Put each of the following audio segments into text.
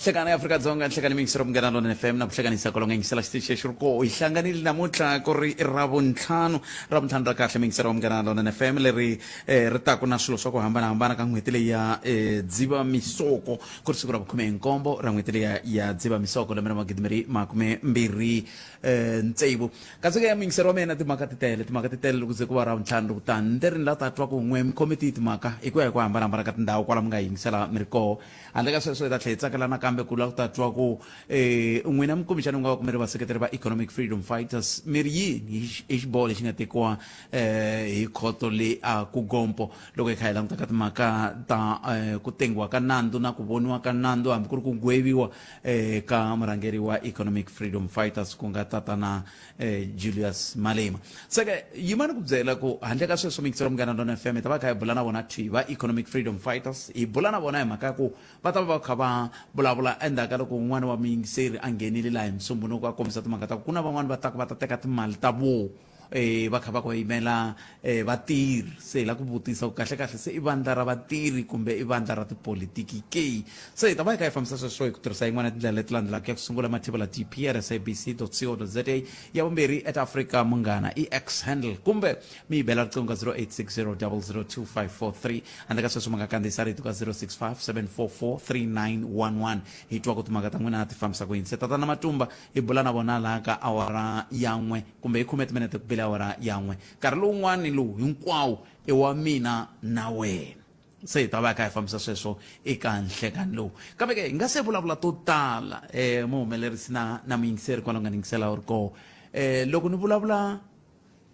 Nhlekani Afrika-Dzonga, nhlekani miyingiselo Munghana Lonene FM na ku hlekanisa kwalomu yingisela xitichi lexi ri koho. Hi hlanganile namuntlha ku ri Ravuntlhanu, Ravuntlhanu ra kahle miyingiselo wa Munghana Lonene FM leri eh, ri taku na swilo swa ku hambanahambana ka n'hweti leyi ya eh, Dzivamisoko, ku ri siku ra vukhume nkombo ra n'hweti leyi ya Dzivamisoko lembe ra magidimbirhi makume mbirhi eh, tsevu. Kasi ke muyingiseri wa mina timhaka ti tele, timhaka ti tele loko ze ku va Ravuntlhanu loko tani ni te ri ni la ta twa ku n'we mi khome tihi timhaka hi ku ya hi ku hambanahambana ka tindhawu kwala mi nga yingisela mi ri koho. Handle ka sweswo hi ta tlhela hi tsakela nakambe ku lava ku ta twa ku um n'wina mi kumbexana mi nga va ku mi ri vaseketeri va Economic Freedom Fighters mi ri yini hi hi xiboho lexi nga tekiwa um hi khoto le a ku Gompo loko hi kha hi languta ka timhaka ta um ku tengiwa ka nandzu na ku voniwa ka nandzu hambi ku ri ku gweviwa um ka murhangeri wa Economic Freedom Fighters ku nga tatana um Julius Malema. Se ke yima ni ku byela ku handle ka sweswo miyingiselo Munghana Lona FM hi ta va kha hi bula na vona thwi va Economic Freedom Fighters hi bula na vona hi mhaka ya ku va ta va va kha va vulavula endzhaku ka loko un'wana wa muyingiseri a nghenile laha hi Musumbhunuku a kombisa timhaka ta ku ku na van'wani va taku va ta teka timali ta vo eh va kha va ku yimela eh vatirhi se hi la ku vutisa ku kahle kahle se i vandla ra vatirhi kumbe i vandla ra tipolitiki ke se hi ta va hi kha hi fambisa sweswo hi ku tirhisa yin'wana ya tindlela leti landzelaka ya ku sungula mathivula tp at sabc co za ya vumbirhi at africa munghana i x handle kumbe mi yi bela riqingho ka 0860 002543 handle ka sweswo mi nga kandziyisa rito ka 065 744 3911 hi twa ku timhaka ta n'wina ti fambisa ku yini se tatana matumba hi bula na vona laha ka awara ya n'we kumbe hi khume timinete ku bile awara ya n'we nkarhi lowun'wani lowu hinkwawo i wa mina na wena se hi ta va kha hi fambisa sweswo eka nhlekani lowu kambe ke hi nga se vulavula to tala um muhumelerisi na na muyingiseri kwala nga ni yingisela u ri koho um loko ni vulavula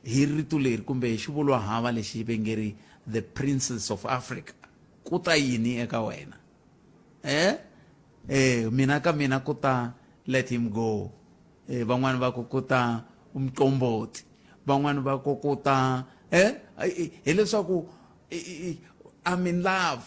hi rito leri kumbe hi xivulwa hava lexi ve nge ri the princess of Africa ku ta yini eka wena eh eh mina ka mina ku ta let him go eh van'wani va ku ku ta umqomboti van'wani va ku ku ta eh hileswaku I'm in love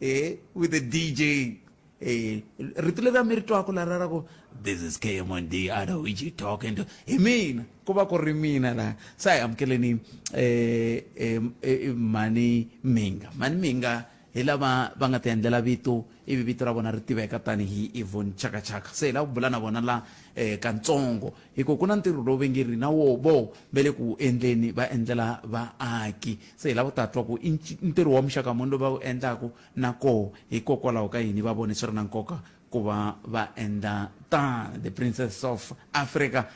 eh with the DJ eh rito leri mi ri twaka lara ra ku this is KMD I know what you talking to hi mina ku va ku ri mina laha se a hi amukeleni eh, eh, eh mhani Minga mhani Minga hi lava va nga ti endlela vito ivi vito ra vona ri tiveka tanihi Yvonne Chaka Chaka se hi lava ku bula na vona la eh, kantsongo hi ku ku na ntirho lowu ve nge ri na wo vo ve le ku endleni va endlela vaaki se hi lava ku ta twa ku i ntirho wa muxaka muni lowu va wu endlaku na koho hikokwalaho ka yini va vone swi ri na nkoka ku va va endla tano the princess of Africa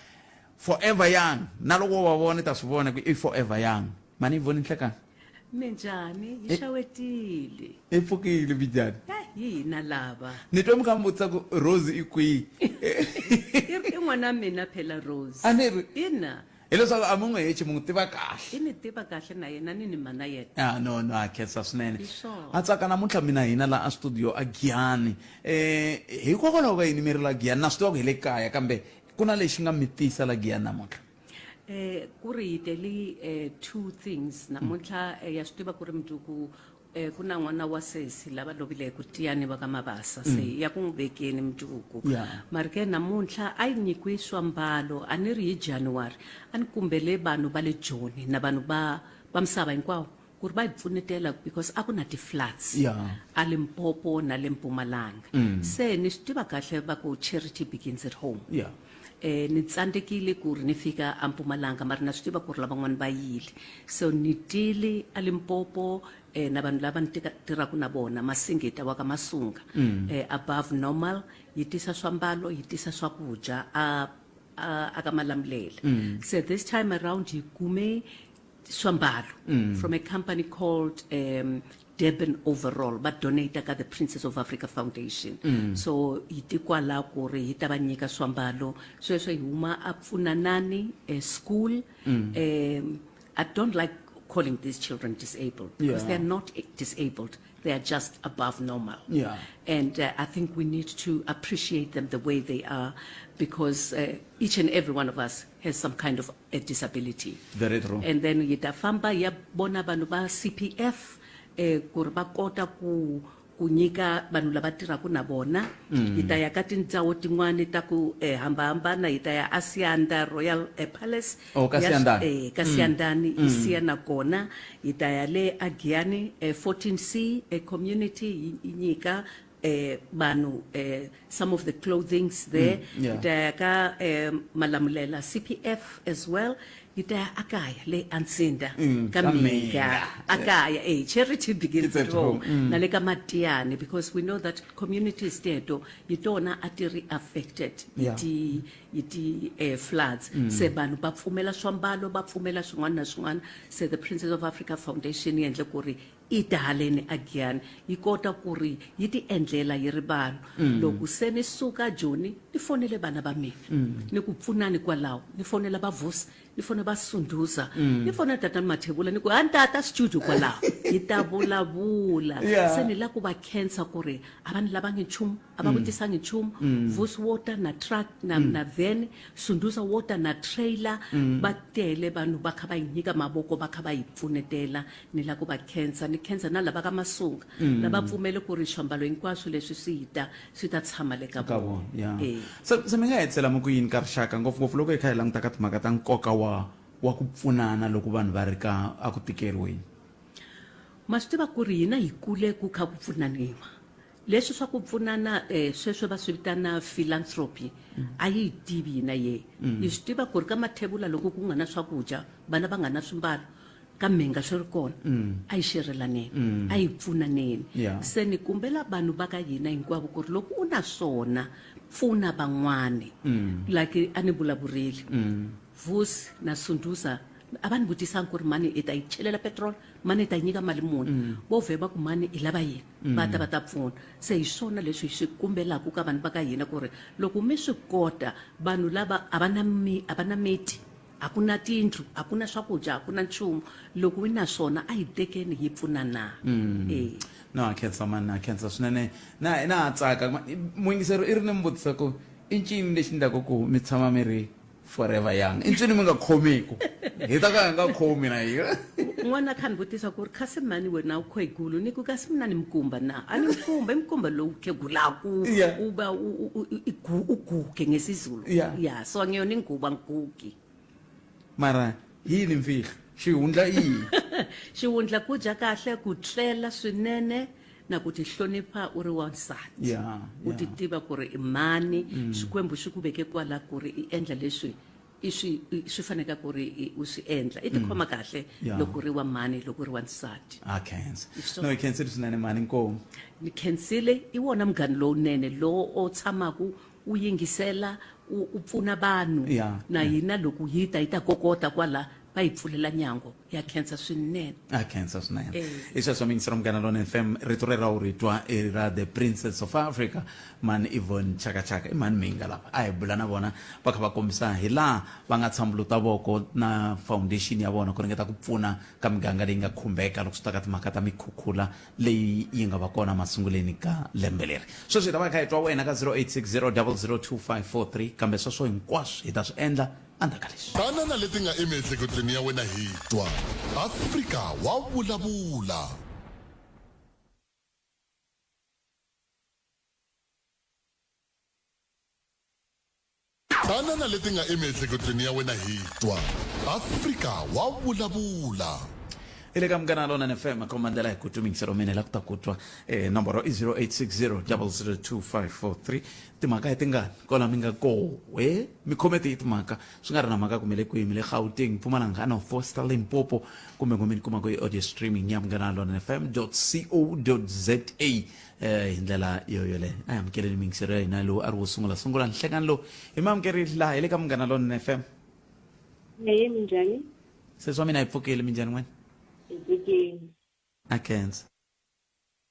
forever young na loko wo va vona i ta swi vona ku i forever young mani yi voni nhlekani Minjhani? Hi xawetile. I pfukile minjhani? Eh, hi hina lava. Ni twe mi kha mi vutisa ku Rose i kwihi? I i n'wana mina phela Rose. A ni ri? Ina. Hileswaku a mi n'wi hechi mi n'wi tiva kahle. I ni tiva kahle na yena ni ni mhana yena. Ah no no ha khensa swinene. Hi swona. Ha tsaka namuntlha mina hina la a studio a Giyani. Eh hikokwalaho ka yini mi ri la Giyani? Na swi tiva ku hi le kaya kambe ku na lexi nga mi tisa la Giyani namuntlha. Eh ku ri hi tele eh two things namuntlha eh, ya swi tiva ku ri mundzuku eh ku na n'wana wa sesi lava lovileke Tiyani va ka Mabasa se mm. ya ku n'wi vekeni mundzuku yeah. mara ke namuntlha a yi nyikiwi swambalo a ni ri hi January a ni kumbele vanhu va le Joni na vanhu va va misava hinkwawo ku ri va hi pfunetela because a ku na ti-floods yeah. a Limpopo na le Mpumalanga mm. se ni swi tiva kahle va ku charity begins at home yeah. eh ni tsandzekile ku ri ni fika a Mpumalanga mara na swi tiva ku ri lavan'wana va yile so ni tile a Limpopo eh na vanhu lava ni tirhaka na vona Masingita wa ka Masunga mm. eh above normal yi tisa swambalo yi tisa swakudya a a ka Malamulele mm. so this time around hi kume swambalo mm. from a company called um, Durban Overall va donate ka the Princess of Africa Foundation mm. so hi tikwala ku ri hi ta va nyika swambalo sweswo hi huma a pfunanani eh, school mm. um, I don't like calling these children disabled because yeah. they are not disabled they are just above normal. Yeah. And uh, I think we need to appreciate them the way they are because uh, each and every one of us has some kind of a disability. Very true. And then yi ta famba ya vona vanhu va CPF eh ku ri va kota ku ku nyika vanhu lava tirhaka na vona mm. yi ta ya ka tindhawu tin'wani ta ku eh, hambahambana yi ta ya Asianda Royal eh, Palace oh, ka Siandani eh, ka Siandani mm. yi siya na kona yi ta ya le Agiyani eh, 14C eh, community yi nyika vanhu some of the clothings there. Yi ta ya ka Malamulele CPF as well. Yi ta ya akaya le Antsinda ka ka Mhinga Mhinga. akaya charity begins It's at at home. home. Na le ka Matiyani, because we know that communities teto hi tona a ti ri affected hi ti hi ti floods. Se vanhu va pfumela swiambalo, va pfumela swin'wana na swin'wana. Se the Princess of Africa Foundation yi endle ku ri i ta haleni a Giyani yi kota ku ri yi ti endlela yi ri vanhu. Loko se ni suka Joni ni fonele vana va mina ni ku pfunani kwalaho, ni fonela va Vusi, ni fonela va Sunduza, ni fonela tatani Mathebula ni ku a ni ta ta studio kwalaho hi ta vulavula. Se ni la ku va khensa ku ri a va ni lavangi nchumu, a va vutisangi nchumu. Vusi wo ta na truck na na van, Sunduza wo ta na trailer, va tele vanhu va kha va yi nyika mavoko, va kha va yi pfunetela. Ni la ku va khensa, ni khensa na lava ka Masunga lava pfumele ku ri swiambalo hinkwaswo leswi swi ta swi ta tshama le ka ka vona. Vona ya. Se Se mi nga hetisela mi ku yini ka rixaka, ngopfungopfu loko hi kha hi languta ka timhaka ta nkoka wa ku pfunana loko vanhu va ri ka a ku tikeriweni? Ma swi tiva ku ri hina hi kule ku kha ku pfunaniwa. Leswi swa ku pfunana sweswo va swi vitana philanthropy a yi yi tivi hina ye. Hi swi tiva ku ri ka Mathebula loko ku nga na swakudya, vana va nga na swimbalo, ka Mhinga swi ri kona, a hi xerelaneni, a hi pfunaneni. Se ni kumbela vanhu va ka hina hinkwavo ku ri loko u na swona pfuna van'wani. Like a ni vulavurile, Vusi na Sunduza a va ni vutisangi ku ri mhani i ta yi chelela petrol, mhani i ta yi nyika mali muni. Vo vhe va ku mhani i lava yini, va ta va ta pfuna. Se hi swona leswi hi swi kumbelaka ka vanhu va ka hina ku ri loko mi swi kota, vanhu lava a va na mi a va na miti, a ku na tindlu, a ku na swakudya, a ku na nchumu, loko wi na swona a hi tekeni hi pfunana. No, a khensa mani, a khensa swinene. Na na ha tsaka muyingiseri i ri ni mi vutisa ku i ncini lexi endlaka ku mi tshama mi ri forever young, i ncini mi nga khomiku? Hi ta ka hi nga khomi na hina. N'wana kha ni vutisa ku ri kasi mhani wena u khwegulu, ni ku kasi mina ni mkumba na a ni mkumba, i mkumba lowu khegulaku u va u guge ngesiZulu. Ya, so angiyona ingubo, angigugi. Mara yini mfihlo, xihundla i yini? Xihundla ku dya kahle, ku tlela swinene na ku tihlonipha u ri wansati. U ti tiva ku ri i mani, Xikwembu xi ku veke kwala ku ri i endla leswi i swi swi faneleke ku ri u swi endla. I tikhoma kahle loko u ri wa mhani, loko u ri wansati. A khensa. No, i khensile swinene mhani, inkomu. Ni khensile, i wona munghana lowunene lowo o tshamaku u yingisela, u pfuna vanhu. Na hina loko hi ta hi ta kokota kwala, va hi pfulela nyango. Ya khensa swinene. A khensa swinene. I sweswo miyingisero Munghana Lonene FM, rito rero a wu ri twa i ra the Princess of Africa, mhani Yvonne Chaka Chaka. I mhani Mhinga lava a hi bula na vona va kha va kombisa hi laha va nga tshambuluta voko na foundation ya vona ku ringeta ku pfuna ka miganga leyi nga khumbeka loko swi ta ka timhaka ta mikhukhula leyi yi nga va kona masunguleni ka lembe leri. Sweswi hi ta va hi kha hi twa wena ka 0860002543, kambe sweswo hinkwaswo hi ta swi endla endzhaku ka leswi. Tana na leti nga emiehleketweni ya wena hi twa. Afrika wa vulavula. Tana na leti nga emiehleketweni ya wena hi twa. Afrika wa vulavula. Hi le ka Munghana Lonene FM, komba ndlela hi ku twa mingiselo mina la ku ta ku twa. Nomboro i 0860 002543. Timhaka hi tingani kwala mi nga koho we mi khome tihi timhaka swi nga ri na mhaka ku mi le kwihi, mi le Gauteng, Mpumalanga, North West, Limpopo kumbe n'we mi ni kumaka hi audio streaming ya Munghana Lonene FM co za. Hi ndlela yo yoleyo a hi amukeleni mingiselo ya hina lowu a ri wo sungula sungula nhlekani lowu hi mi amukerile laha hi le ka Munghana Lonene FM. Ehe, minjhani? Sesi wa mina, hi pfukile, minjhani n'wina? Hi pfukile. A khensa.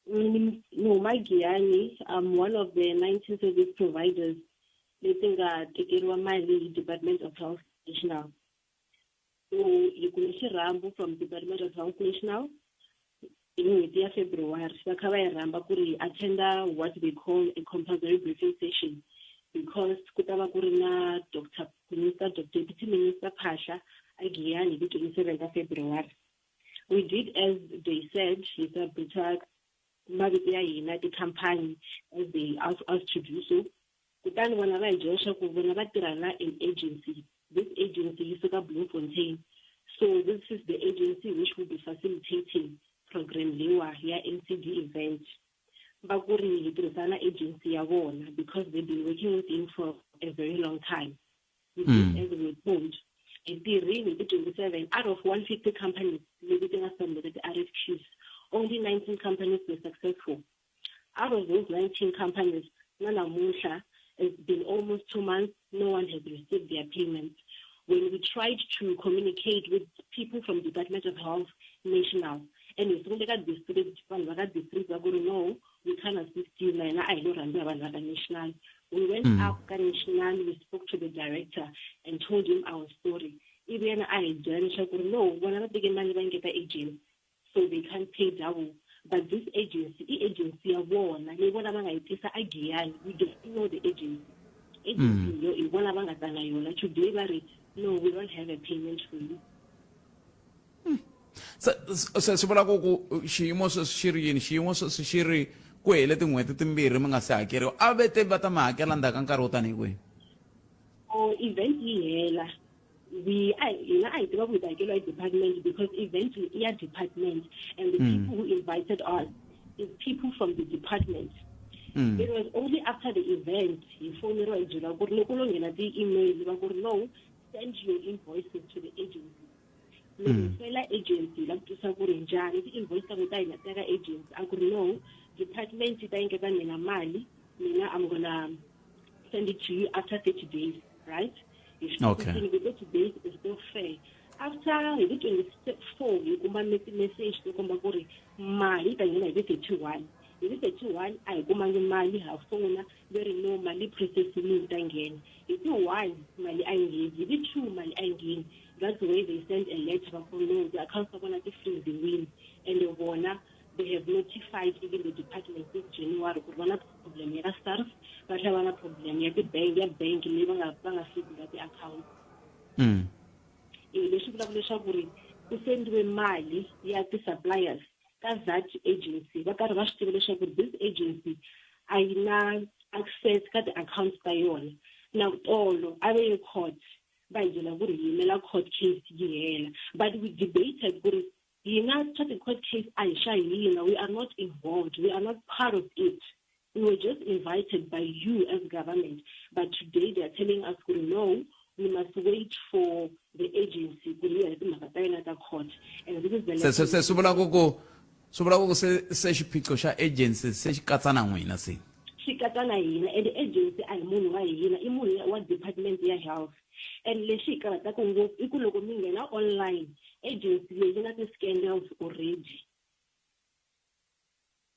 Ni huma Giyani. I'm one of the 19 service providers leti nga tekeriwa mali hi Department of Health National. So hi kume xirhambo from Department of Health National hi n'hweti ya February, va kha va hi rhamba ku ri hi attenda what they call a compulsory briefing session, because ku ta va ku ri na Doctor Minister, Doctor Deputy Minister Phahla a Giyani hi ti 27 ta February. We did as they said, hi submita mavito ya hina tikhampani as they asked us to do so. Kutani vona va hi byela leswaku vona va tirha na an agency. This agency yi suka Bloemfontein. So this is the agency which will be facilitating program leyiwa ya NCD event. Va ku ri hi tirhisana na agency ya vona because they've been working with him for a very long time. We did as we were told. Hi tirhile hi ti 27 out of 150 companies leti ti nga submitted ti-RFQs, only 19 companies were successful. Out of those 19 companies, na namuntlha, it's been almost 2 months, no one has received their payments. When we tried to communicate with people from Department of Health National, and hi sungule ka district, vanhu va ka district va ku ri no, we can't assist you, na hina a hi lo rhambiwa vanhu va ka national. We went up ka national, we spoke to the director and told him our story. Ivi yena a hi byela leswaku ri no, vona va teke mali va nyiketa agency, so they can't pay double. But this agency, i agency ya vona leyi vona va nga yi tisa a Giyani. We don't know the agency. Agency yo hi vona va nga ta na yona. Today va ri no, we don't have a payment for you. Se swi vula ku xiyimo sweswi xi ri yini? Xiyimo sweswi xi ri ku hele tin'hweti timbirhi mi nga se hakeriwa. A ve te va ta mi hakela ndzhaku ka nkarhi wo tanihi kwihi? So event yi hela, we a hina a hi tiva ku hi ta hakeriwa hi department because event i ya department and the people who invited us is people from the department. It was only after the event hi foneriwa hi byeriwa ku ri loko lo nghena ti-email va ku ri no, send your invoices to the agency. Loko hi fela agency hi la ku twisa ku ri njhani ti-invoice ta ku ta hina teka agency, a ku ri no, department yi ta nyiketa mina mali, mina I'm gonna send it to you after 30 days, right? Hi swi twisisile ku 30 days is still fair. After hi ti 24 hi kuma message to komba ku ri mali yi ta nghena hi ti 31. Hi ti 31 a hi kumangi mali, ha fona, ve ri no, mali processing yi ta nghena. Hi ti 1 mali a yi ngheni, hi ti 2 mali a yi ngheni. That's where they send a letter va ku no, ti-accounts ta vona ti freeziwile and vona they have notified even the department since January ku ri va na problem ya ka SARS, va tlhela va na problem ya ti-bank, ya bank leyi va nga freezela ti-accounts. E leswi vulaka leswaku ri ku sendiwe mali ya ti-suppliers ka that agency, va karhi va swi tiva leswaku this agency a yi na access ka ti-accounts ta yona. Na tolo a va ye court, va hi byela ku ri hi yimela court case yi hela, but we debated ku ri hina swa ti-court case a hi swa hina, we are not involved, we are not part of it, we were just invited by you as government. But today they are telling us ku ri no, we must wait for the agency ku ri yi hela timhaka ta yena ta court, and this is the Se swi vula ku se xiphiqo xa agency se xi katsa na n'wina se. Xi katsa na hina, and agency a hi munhu wa hina, i munhu wa department ya health. And lexi hi karhataka ngopfu i ku loko mi nghena online, agency leyi yi na ti-scandals already.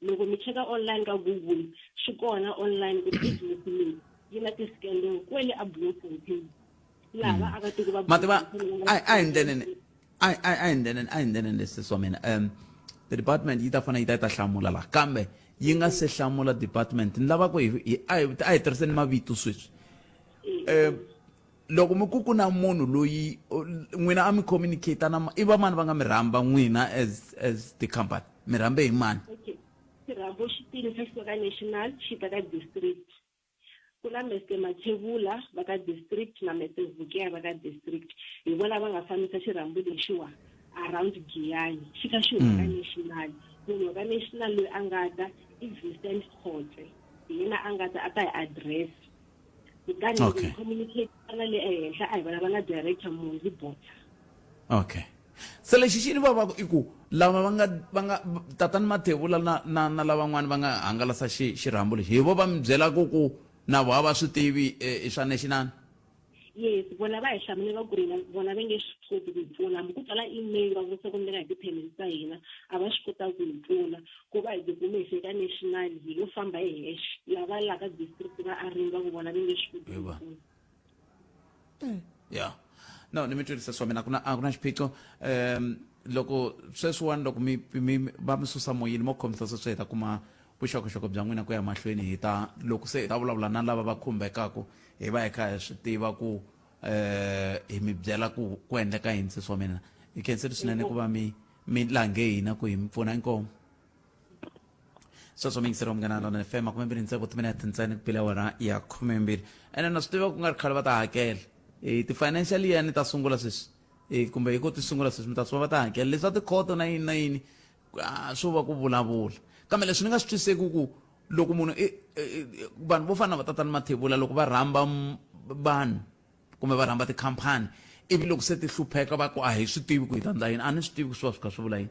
Loko mi cheka online ka Google, swi kona online ku ri agency leyi yi na ti-scandal kwele a Bloemfontein, laha vaakatiko va Mativa, a hi ndleneni leswi swa mina, the department yi ta fanele yi ta hlamula laha, kambe yi nga se hlamula department, ni lava ku a hi tirhiseni mavito sweswi. Loko mi ku na munhu loyi n'wina a mi communicate na i va mani va nga mi rhamba n'wina as the company, mi rhambe hi mani? Okay, xirhambo xi tile xa xi ka national, xi ta ka district. Ku na Mr Mathebula va ka district na Mr Vukeya va ka district, hi vona va nga fambisa xirhambo lexiwa around Giyani, xi kha xi huma ka national. Munhu wa ka national loyi a nga ta i Vincent Khotse, hi yena a nga ta a ta hi address. Kutani loko hi communicate na le ehenhla, a hi vulavula na director Mondli Botha. Okay, se lexi xi ni vavaka i ku lava va nga tatani Mathevula na lavan'wana va nga hangalasa xirhambo lexi, hi vo va mi byelaka ku na vo a va swi tivi i swa national. Yes, vona va hi hlamule va ku ri vona va nge swi koti ku hi pfuna, hambi ku tsala email va vutisa ku ndlela hi ti-payments ta hina, a va swi kotanga ku hi pfuna. Ku va hi tikume hi fika national, hi lo famba hi hexe, lava la ka district va arini, va ku vona va nge swi koti ku hi pfuna. Ya, no, ni mi twisisa swa mina, a ku na xiphiqo. Loko sweswiwani loko mi va mi susa moyeni mo khomisa sweswo, hi ta kuma vuxokoxoko bya n'wina ku ya mahlweni. Hi ta loko se hi ta vulavula na lava va khumbekaku, hi va hi kha hi swi tiva ku hi mi byela ku ku endleka yini. Se swa mina, hi khensile swinene ku va mi lange hina ku hi mi pfuna. Inkomu. Sweswo miyingiseri wa Munghana Lona FM, 26 timinete ntsena ku bile awara ya 12. Ene na swi tiva ku nga ri khale va ta hakela. Ti-financial year ni ta sungula sweswi, kumbe hi ku ti sungula sweswi, mi ta swi va ta hakela leswi swa tikhoto na yini na yini, swo va ku vulavula. Kambe leswi ni nga swi twiseki ku Loko munhu i vanhu vo fana na vatatana Mathebula loko va rhamba vanhu kumbe va rhamba tikhampani ivi loko se ti hlupheka va ku a hi swi tivi ku hi ta ndla yini, a ni swi tivi ku swi va swi kha swi vula yini.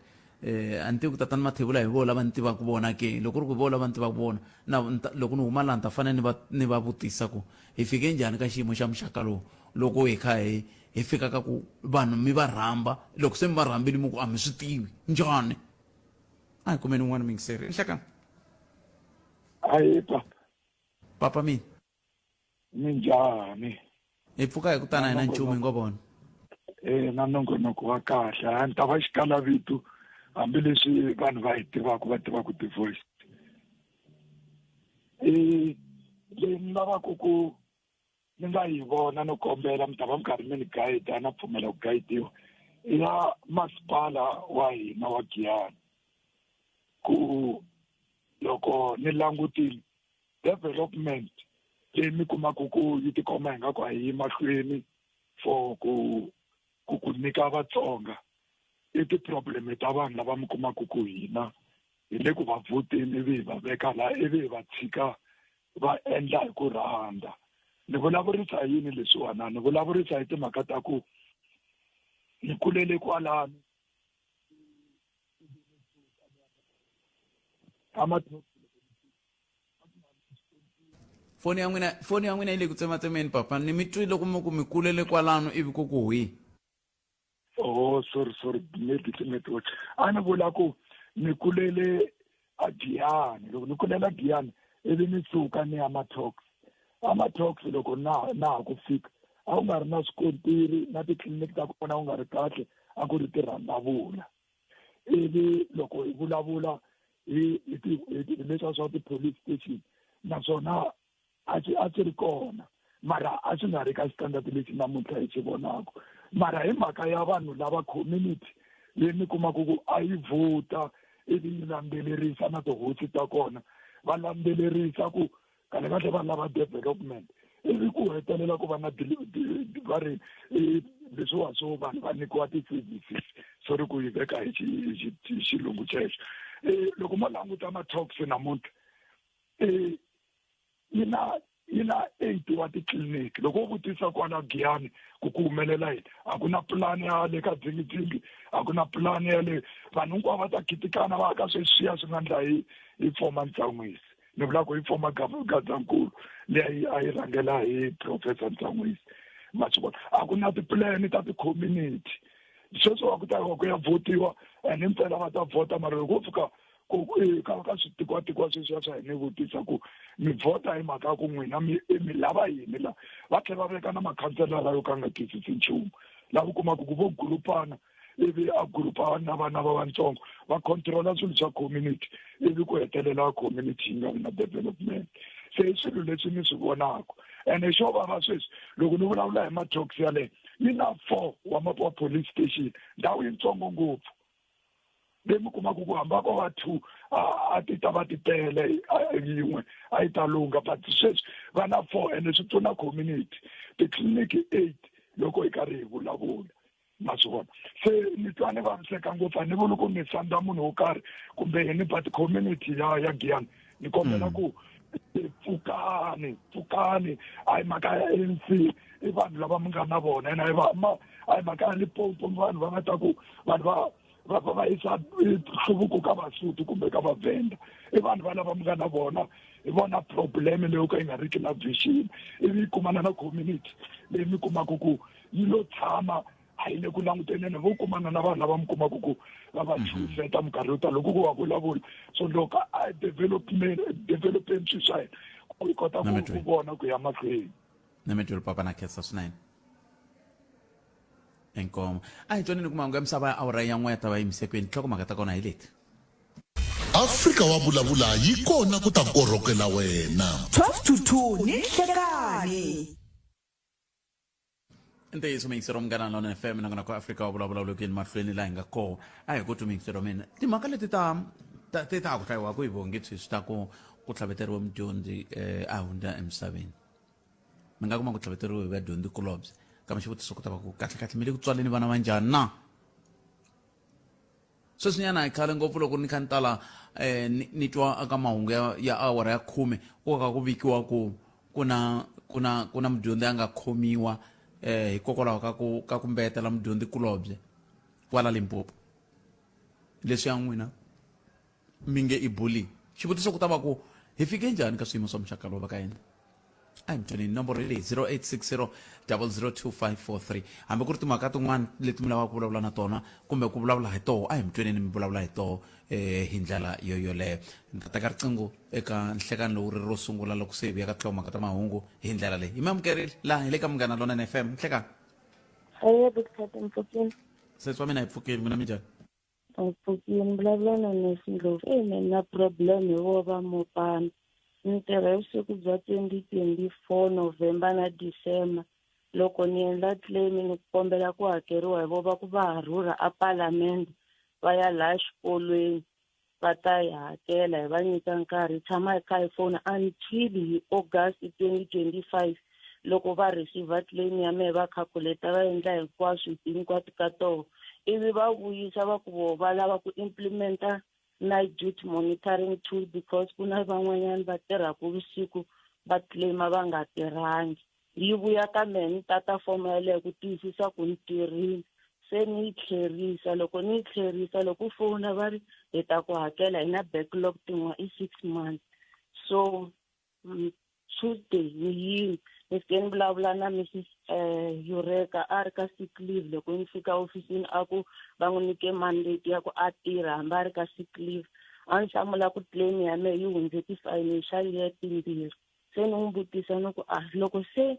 A ni tivi ku tatana Mathebula hi vona lava ni tivaka vona ke, loko ku ri ku hi vona lava ni tivaka vona na loko ni huma laha ni ta fanele ni va ni va vutisa ku hi fike njhani ka xiyimo xa muxaka lowu loko hi kha hi hi fika ka ku vanhu mi va rhamba loko se mi va rhambile mi ku a mi swi tivi njhani. A hi kumeni un'wana muyingiseri. Nhlekani. Ayi papa. Papa mina. Minjhani? Hi pfuka hi ku tana hina nchumu hi ngo vona. Eh na nongonoko wa kahle. A ni ta va xikalavito hambileswi vanhu va hi tivaka va tivaka ti-voice. Eh leyi ni lavaka ku ni nga yi vona no kombela mi ta va mi karhi mi ni guide na pfumela ku guidiwa i ya masipala wa hina wa Giyani ku loko ni langutile development leyi mi kumaka ku yi tikomba ingaku a yi mahlweni for ku ku ku nyika Vatsonga i ti-problem ta vanhu lava mi kumaka ku hina hi le ku va vhoteni ivi hi va veka laha ivi hi va tshika va endla hi ku rhandza. Ni vulavurisa hi yini leswiwana? Ni vulavurisa hi timhaka ta ku ni kulele kwalano Foni ya n'wina foni ya n'wina yi le ku tsematsemeni papa ni mi twile loko mi ku mi kulele kwalano ivi ku ku hwi. Oh sorry sorry maybe ti-network. A ni vula ku ni kulele a Giyani loko ni kulela Giyani ivi ni suka ni ya Matox. A Matox loko na na ha ku fika a ku nga ri na swikontiri na titliliniki ta kona ku nga ri kahle a ku ri tirhandavula. Ivi loko hi vulavula hi hi ti hi leswiya swa ti-police station naswona a swi a swi ri kona mara a swi nga ri ka xitandati lexi namuntlha hi xi vonaka mara hi mhaka ya vanhu lava community leyi mi kumaka ku a yi vhota ivi yi landzelerisa na tihosi ta kona va landzelerisa ku kahle kahle va lava development ivi ku hetelela ku va na va ri leswiwa swo vanhu va nyikiwa ti-services sorry ku yi veka hi xilungu xexo loko mo languta ma-talks namuntlha yi na yi na 8 wa titliliniki loko wo vutisa kwala Giyani ku ku humelela yini a ku na pulani ya le ka dzingidzingi a ku na pulani ya le vanhu hinkwavo va ta khitikana va ka sweswiya swi nga ndla hi hi former Ntsan'wisi ni vula ku hi former Gazankulu leyi a yi rhangela hi professor Ntsan'wisi ma swi vona a ku na tipulani ta ti-community sweswi wa ku ta ku ya votiwa and himpela va ta vhota mara loko wo fika ku ka ka switikwatikiwa sweswiya swa hina vutisa ku mi vhota hi mhaka ya ku n'wina mi mi lava yini la va tlhela va veka na makhanselara yo ka nga twisisi nchumu lava kumaka ku vo gurupana ivi a gurupa na vana va vatsongo va controla swilo swa community ivi ku hetelela community yi nga vi na development se i swilo leswi ni swi vonaka ene xo vava sweswi loko ni vulavula hi ma-talks yaleyo yi na four wa wa police station ndhawu yitsongo ngopfu leyi mi kumaka ku hamba ko va two a ti ta va ti tele yin'we a yi ta lungha but sweswi va na four ene swi pfuna community titliliniki eight loko hi karhi hi vulavula ma swi vona se ni twa ni vaviseka ngopfu a ni vuli ku ni sandza munhu wo karhi kumbe yini but community ya ya Giyani ni kombela ku pfukani pfukani a hi mhaka ya ANC i vanhu lava mi nga na vona ene a hi va a hi mhaka ya Limpopo vanhu va nga ta ku vanhu va va va va yisa nhluvuko ka Vasotho kumbe ka Vavhenda i vanhu va lava mi nga na vona hi vona problem leyo ka yi nga riki na vision ivi yi kumana na community leyi mi kumaka ku yi lo tshama a yi le ku languteneni vo kumana na vanhu lava mi kumaka ku va va chuhiseta minkarhi yo tala loko ku va vulavula so loko a development developeni swilo swa hina ku hi kota ku vona ku ya mahlweni. Na mi twile papa na khensa swinene. Inkomu. A hi twaneni ku mahungu ya misava ya awara ya n'we ya ta va yimise kwini. Nhlokomhaka ta kona hi leti. Afrika wa vulavula yi kona ku ta korhokela wena. 12 to 2 ni nhlekani. I ntiyiso muyingiseri wa Munghana Lonene FM nakona ku Afrika wa vulavula u le ku yeni mahlweni laha hi nga kona. A hi ku twi muyingiseri wa mina. Timhaka leti ta ta ti ta ha ku hlayiwaka hi vongi sweswi ta ku ku tlhaveteriwe mudyondzi a hundza emisaveni. Mi nga kuma ku tlhaveteriwe hi vadyondzi kulobye kambe xivutiso ku ta va ku kahle kahle mi le ku tswaleni vana va njhani na? Sweswinyana hi khale ngopfu loko ni kha ni tala um ni twa eka mahungu ya awara ya khume ku ka ku vikiwa ku ku na ku na ku na mudyondzi a nga khomiwa um hikokwalaho ka ku mbetela mudyondzi kulobye kwala Limpopo. Leswi ya n'wina mi nge i bullying, xivutiso ku ta va ku hi fike njhani ka swiyimo swa muxaka lowu va ka yena? A hi mtwaneni, nomboro hi leyi 0860 002543. Hambi ku ri timhaka tin'wana leti mi lavaka ku vulavula na tona kumbe ku vulavula hi toho, a hi mtweneni mi vulavula hi toho hi ndlela yo yoleyo. Ni ta teka riqingho eka nhlekani lowu ri ro sungula loko se hi vuya ka tinhlokomhaka ta mahungu. Hi ndlela leyi hi mi amukerile laha hi le ka Munghana Lonene FM. Nhlekani. Eya, Big Mpfukini. Sesi wa mina, hi pfukile. N'wina minjhani? Mpfukini, vulavula na Nurse Ndlovu. Eyi, me na problem hi vo va Mopani. Ni tirha hi vusiku bya 2024 November na December. Loko ni endla claim ni kombela ku hakeriwa hi vo, va ku va ha rhurha a Palamende va ya laha xikolweni va ta yi hakela, hi va nyika nkarhi, hi tshama hi kha hi fona until hi August 2025 loko va receive claim ya mehe, va calculate, va endla hinkwaswo hinkwato ka toho, ivi va vuyisa va ku vo va lava ku implementa night duty monitoring tool because ku na van'wanyana va tirhaka vusiku va claima va nga tirhangi. Yi vuya ka mehe, ni tata fomo yaleyo ku tiyisisa ku ni tirhile, se ni yi tlherisa. Loko ni yi tlherisa, loko u fona va ri hi ta ku hakela, hi na backlog tin'wana i 6 months. So Tuesday ni yini, ni fike ni vulavula na Mrs Eureka, a ri ka sick leave. Loko ni fika ofisini, a ku va n'wi nyike mandate ya ku a tirha hambi a ri ka sick leave. A ni hlamula ku claim ya mehe yi hundze ti-financial year timbirhi. Se ni n'wi vutisa ni ku, a loko se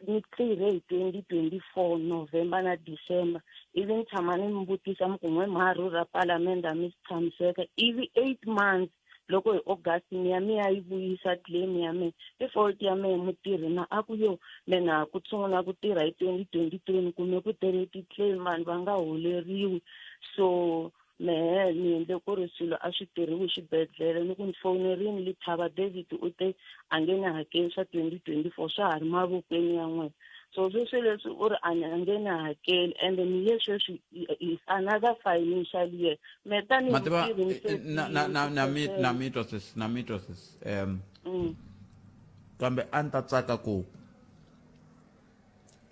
ni tirhe hi 2024 November na December, ivi ni tshama ni mi vutisa mi ku n'we ma rhurha Palamende, a mi swi tshamiseka, ivi 8 months loko hi August mi ya mi ya yi vuyisa claim ya mehe, i fault ya mehe mutirhi na? A ku yo me na ha ku sungula ku tirha hi 2023, ni kume ku tele ti-claim, vanhu va nga holeriwi, so mehe ni endle ku ri swilo a swi tirhiwi xibedhlele. Ni ku ni fowunerini Lithaba David, u te a nge ni hakeli swa 2024, swa ha ri mavokweni ya n'wina. So sweswi leswi u ri a ni a nge ni hakeli, ende ni ye sweswi is another financial year, me tanihi Mativa mutirhi ni se na mi twa sis, na mi twa sis, kambe a ni ta tsaka ku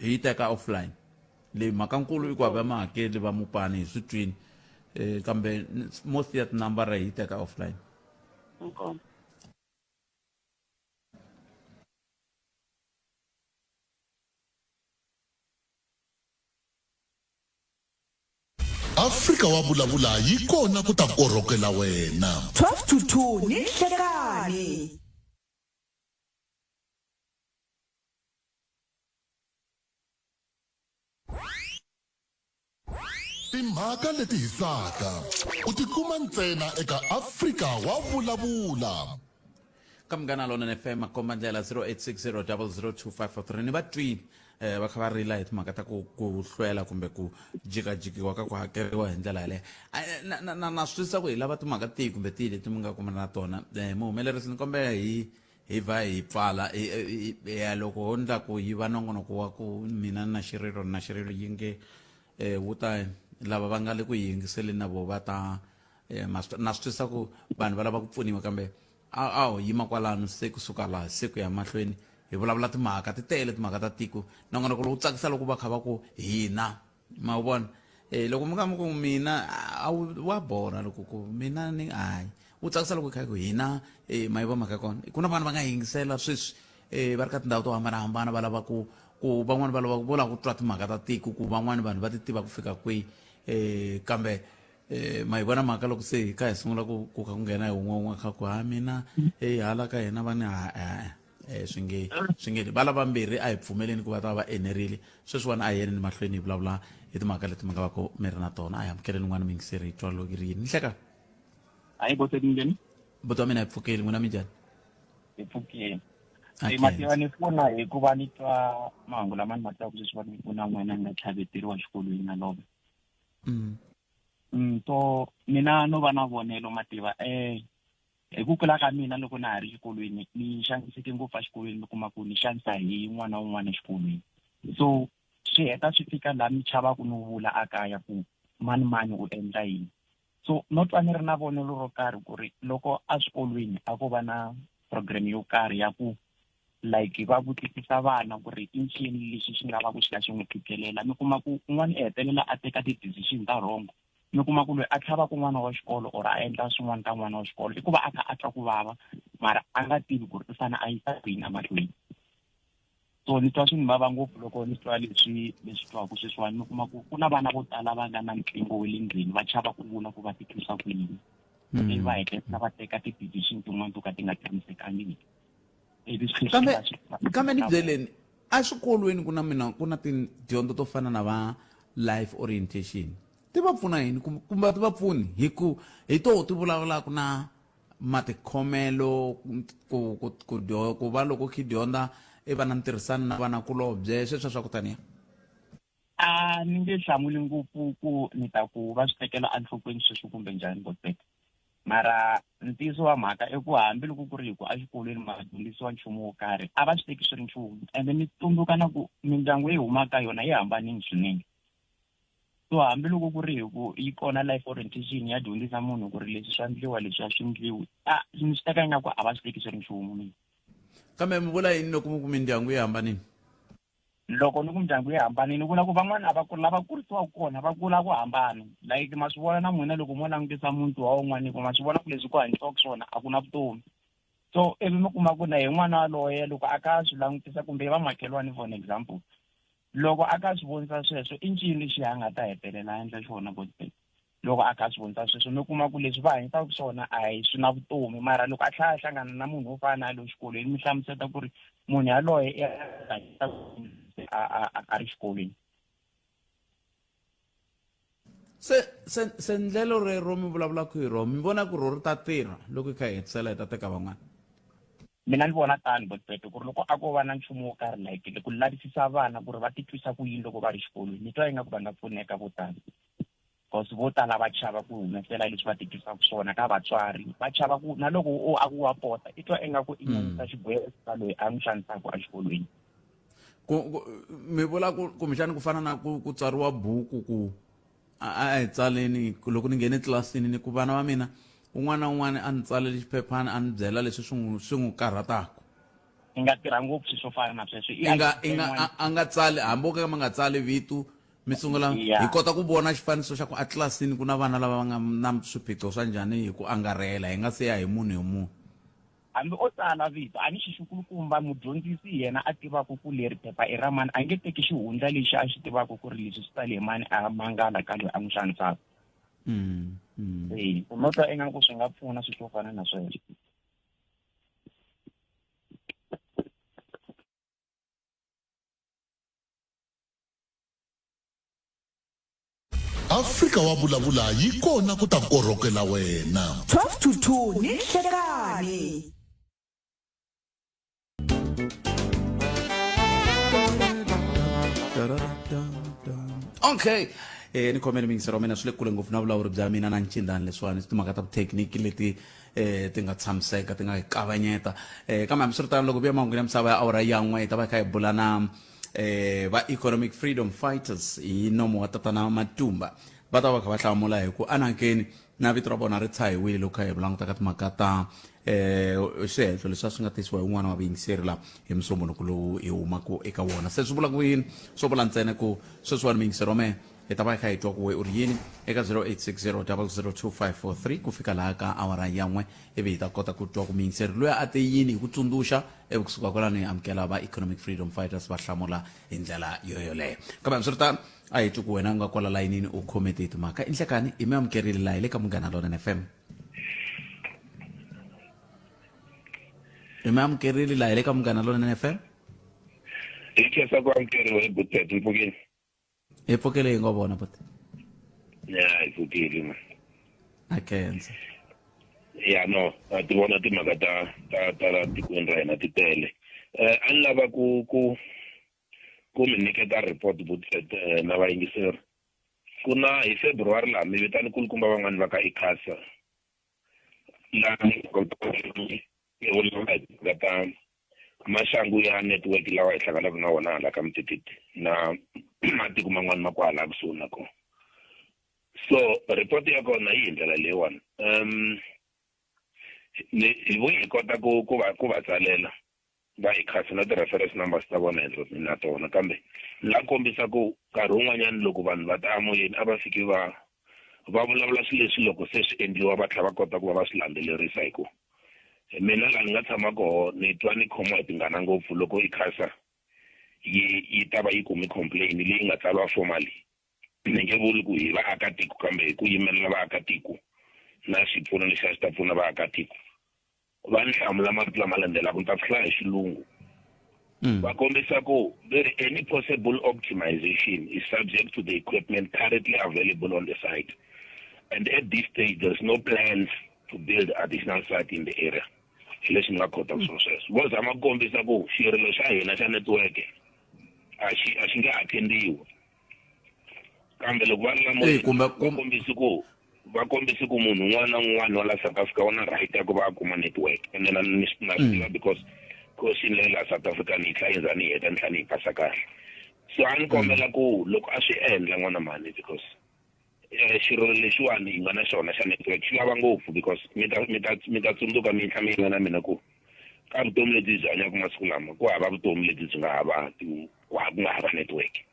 hi yi teka offline leyi. Mhaka nkulu i ku va ma hakeli va Mupani, hi swi twini, kambe most ya tinambara hi yi teka offline. Inkomu. Afrika wa vulavula yi kona ku ta korhokela wena. 12 to 2 ni nhlekani. Timhaka leti hisaka u ti kuma ntsena eka Afrika wa vulavula. Ka Munghana Lonene FM, makomba ndlela 0860 002543. Ni va twile va kha va rila hi timhaka ta ku hlwela kumbe ku jikajikiwa ka ku hakeriwa hi ndlela yaleyo. Na swi twisisa ku hi lava timhaka tihi kumbe tihi leti mi nga kumana na tona. Muhumelerisi, ni kombela hi va hi pfala ya loko ho ndla ku yi va nongonoko wa ku mina na xirilo na xirilo yi nge wu ta lava va nga le ku yi yingiseleni na vo va ta na swi twisisa ku vanhu va lava ku pfuniwa, kambe a ho yima kwalano se kusuka laha se ku ya mahlweni hi vulavula timhaka ti tele, timhaka ta tiko. Nongonoko lowu tsakisa loko va kha va ku hina, ma wu vona, loko mi nga mi ku mina a wu wa borha, loko ku mina ni hayi wu tsakisa loko kha ku hina. Ma yi va mhaka kona ku na vanhu va nga yingisela sweswi, va ri ka tindhawu to hambanahambana, va lava ku van'wani va lava vo lava ku twa timhaka ta tiko, ku van'wani vanhu va ti tiva ku fika kwihi, kambe ma yi vona mhaka loko se hi kha hi sungula ku kha ku nghena hi wun'we wun'we kha ku ha mina hala ka hina va ni ha swi nge va lava mbirhi, a hi pfumeleni ku va ta va enerile. Sweswiwani a hi yeni ni mahlweni hi vulavula hi timhaka leti mi nga va ku mi ri na tona. A hi amukeleni n'wana muyingiseri, hi twa loko ri yini. Ni hleka. Hayi bote, minjhani? Buti wa mina, hi pfukile. N'wina minjhani? Hi pfukile. Mativa, ni pfuna hikuva ni twa mahungu lama ni ma twaka sweswi, va ni pfuna n'wana a nga tlhaveteriwa xikolweni na lova. So mina no va na vonelo, mativa, hi ku kula ka mina loko na ha ri xikolweni, ni xaniseke ngopfu exikolweni, mi kuma ku ni xanisa hi n'wana wun'wana exikolweni, so swi heta swi fika laha mi chavaku no vula a kaya ku mani mani u endla yini. So no twa ni ri na vonelo ro karhi ku ri loko eswikolweni a ko va na program yo karhi ya ku like va vutisisa vana ku ri i ncini lexi xi nga va ku xi kha xi n'wi phikelela, mi kuma ku un'wana i hetelela a teka ti-decision ta wrong. Mi kuma ku loyi a tlhavaka n'wana wa xikolo or a endla swin'wana ka n'wana wa xikolo i ku va a kha a twa ku vava, mara a nga tivi ku ri u fanele a yisa kwini emahlweni. So ni twa swi ni vava ngopfu loko ni twa leswi leswi twaka sweswiwani. Mi kuma ku ku na vana vo tala va nga na ntlingo wa le ndzeni, va chava ku vula ku va titwisa ku yini, ivi va hetelela va teka ti-decision tin'wana to ka ti nga tshamisekangiki, ivi swi Kambe tlhela swi kambe ni byeleni, eswikolweni ku na mina ku na tidyondzo to fana na va life orientation, ti va pfuna yini kumbe ti va pfuni hi ku hi toho ti vulavulaka na matikhomelo, ku ku ku dyo ku va loko khi dyondza i va na ntirhisano na vanakulobye, sweswo swa ku taniya? A ni nge hlamuli ngopfu ku ni ta ku va swi tekela enhlokweni sweswo kumbe njhani, Botbet, mara ntiyiso wa mhaka i ku hambiloko ku ri hi ku exikolweni ma dyondzisiwa nchumu wo karhi, a va swi teki swi ri nchumu. Ende mi tsundzuka na ku mindyangu yi humaka ka yona yi hambanile swinene. So hambiloko ku ri hi ku yi kona life orientation ya dyondzisa munhu ku ri leswi swa ndliwa, leswi a swi ndliwi, a ni swi teka ingaku a va swi teki swi ri nchumu mina. Kambe mi vula yini loko mi ku mindyangu yi hambanile? Loko ni ku mindyangu yi hambanile, ni vula ku van'wana a va kula va kurisiwaka kona va kula ku hambana. Like ma swi vona na n'wina loko mo langutisa muti wa wun'wana, ku ma swi vona ku leswi ku hanyisiwaka swona a ku na vutomi. So ivi mi kuma ku na hi n'wana waloye loko a kha a swi langutisa, kumbe vamakhelwani for an example, loko a kha a swi vonisa sweswo, i ncini lexi a nga ta hetelela a endla xona? Botbet loko a kha a swi vonisa sweswo, mi kuma ku leswi va hanyisaka swona a hi swi na vutomi, mara loko a tlhela a hlangana na munhu wo fana na yaloye xikolweni, mi hlamuseta ku ri munhu yaloye i a ri xikolweni. Se se se ndlelo rero mi vulavulaka hi rona, mi vona ku ro ri ta tirha loko hi kha hi hetisela hi ta teka van'wana? Mina ni vona tano, Botbet, ku ri loko a ko va na nchumu wo karhi like ku lavisisa vana ku ri va titwisa ku yini loko va ri xikolweni, ni twa ingaku va nga pfuneka vo tala, because vo tala va chava ku humesela leswi va titwisaka swona ka vatswari. Va chava ku na loko o a ku wa pota, i twa ingaku i nyanyisa xigwevo ka loyi a n'wi xanisaka exikolweni. Ku mi vula ku kumbexani ku fana na ku tsariwa buku ku a hi tsaleni, loko ni nghene etlilasini ni ku vana va mina un'wana na un'wana a ni tsaleli xiphephana a ni byela leswi swi n'wi karhataka. I nga tirha ngopfu swilo swo fana na sweswo. I nga i nga a nga tsali, hambi o ka ma nga tsali vito, mi sungula hi kota ku vona xifaniso xa ku etlilasini ku na vana lava va nga na swiphiqo swa njhani hi ku angarhela, hi nga se ya hi munhu hi munhu. Hambi o tsala vito, a ni xi xikulukumba mudyondzisi hi yena a tivaka ku leri phepha i ra mani, a nge teki xihundla lexi a xi tivaka ku ri leswi swi tsale hi mani a mangala ka loyi a n'wi xanisaka. E no twa ingaku swi nga pfuna swilo swo fana na sweswo. Afrika wa vulavula yi kona ku ta korhokela wena. 12 to 2 ni nhlekani. Okay, ni khomele mingisero wa mina, swi le kule ngopfu na vulawuri bya mina na ncindani leswiwani, timhaka ta vuthekiniki leti ti nga tshamiseka ti nga hi kavanyeta. Kambe hambiswiritano, loko vuya mahungu ya misava ya awara ya n'we, hi ta va hi kha hi bula na va Economic Freedom Fighters hi nomo wa tatana Matumba. Va ta va kha va hlamula hi ku anakeni na vito ra vona ri tshahiwile loko kha hi languta ka timhaka ta swihehlo leswi a swi nga tisiwa hi un'wana wa vayingiseri la hi musombhunuko lowu hi humaka eka wona. Se swi vula ku yini? Swo vula ntsena ku sweswiwani muyingiseri wa mehe hi ta va hi kha hi twa ku we u ri yini eka 0860 002543 ku fika laha ka awara ya n'we, ivi hi ta kota ku twa ku muyingiseri loyi a te yini hi ku tsundzuxa, ivi kusuka kwalano hi amukela va Economic Freedom Fighters va hlamula hi ndlela yo yoleyo. Kambe hambiswiritano, a hi twi ku wena u nga kwala layinini u khome tihi timhaka. I nhlekani, hi mi amukerile laha hi le ka Munghana Lonene FM. Hi mi amukerile laha hi le ka Munghana Lonene FM. Hi khensa ku amukeriwa hi Butete mpfukeni. Hi pfukile, hi ngo vona buti. Ya, hi pfukile ma. A khensa. Ya no, a ti vona timhaka ta la tikweni ra hina ti tele. A ni lava ku mi nyiketa report Butete na vayingiseri. Ku na hi February laha mi vitani kulukumba van'wani va ka ICASA. Laha mi vulavula hi timhaka ta maxangu ya network lawa hi hlanganaka na wona hala ka Mtititi na matiko man'wana ma kwala kusuhi na kona. So report ya kona yi hi ndlela leyiwani. Um ni hi vuyi hi kota ku ku va ku va tsalela va hi khasa na ti-reference numbers ta vona hi na tona kambe ni la kombisa ku nkarhi wun'wanyana loko vanhu va ta emoyeni a va fiki va va vulavula swilo leswi loko se swi endliwa va tlhela va kota ku va va swi landzelerisa hi ku mina laha ni nga tshama koho ni twa ni khomiwa hi tingana ngopfu loko ICASA yi yi ta va yi kume complain leyi nga tsariwa formally ni nge vuli ku hi vaakatiko kambe hi ku yimelela vaakatiko na xipfuno lexi a xi ta pfuna vaakatiko va ni hlamula marito lama landzelaka ni ta swi hlaya hi xilungu mm. va kombisa ku ve any possible optimization is subject to the equipment currently available on the site and at this stage there's no plans to build additional site in the area hi leswi ni nga kota ku swona sweswo vo zama ku kombisa ku xirilo xa hina xa network a xi a xi nge attendiwi kambe loko va ri kumbe va kombisi ku va kombisi ku munhu un'wana na un'wana wa la South Africa u na right ya ku va a kuma network ene na ni na swi tiva mm. because question leyi la South Africa ni yi tlha yi za ni yi heta ni tlha ni yi pasa kahle so a ni kombela mm. ku loko a swi endla n'wana mhani because eh, xirilo lexiwani hi nga na xona xa network xi lava ngopfu because mi ta mi ta mi ta tsundzuka mi tlha mi yima na mina ku ka vutomi lebyi byi hanyaka masiku lama ku hava vutomi lebyi byi nga hava ku nga hava network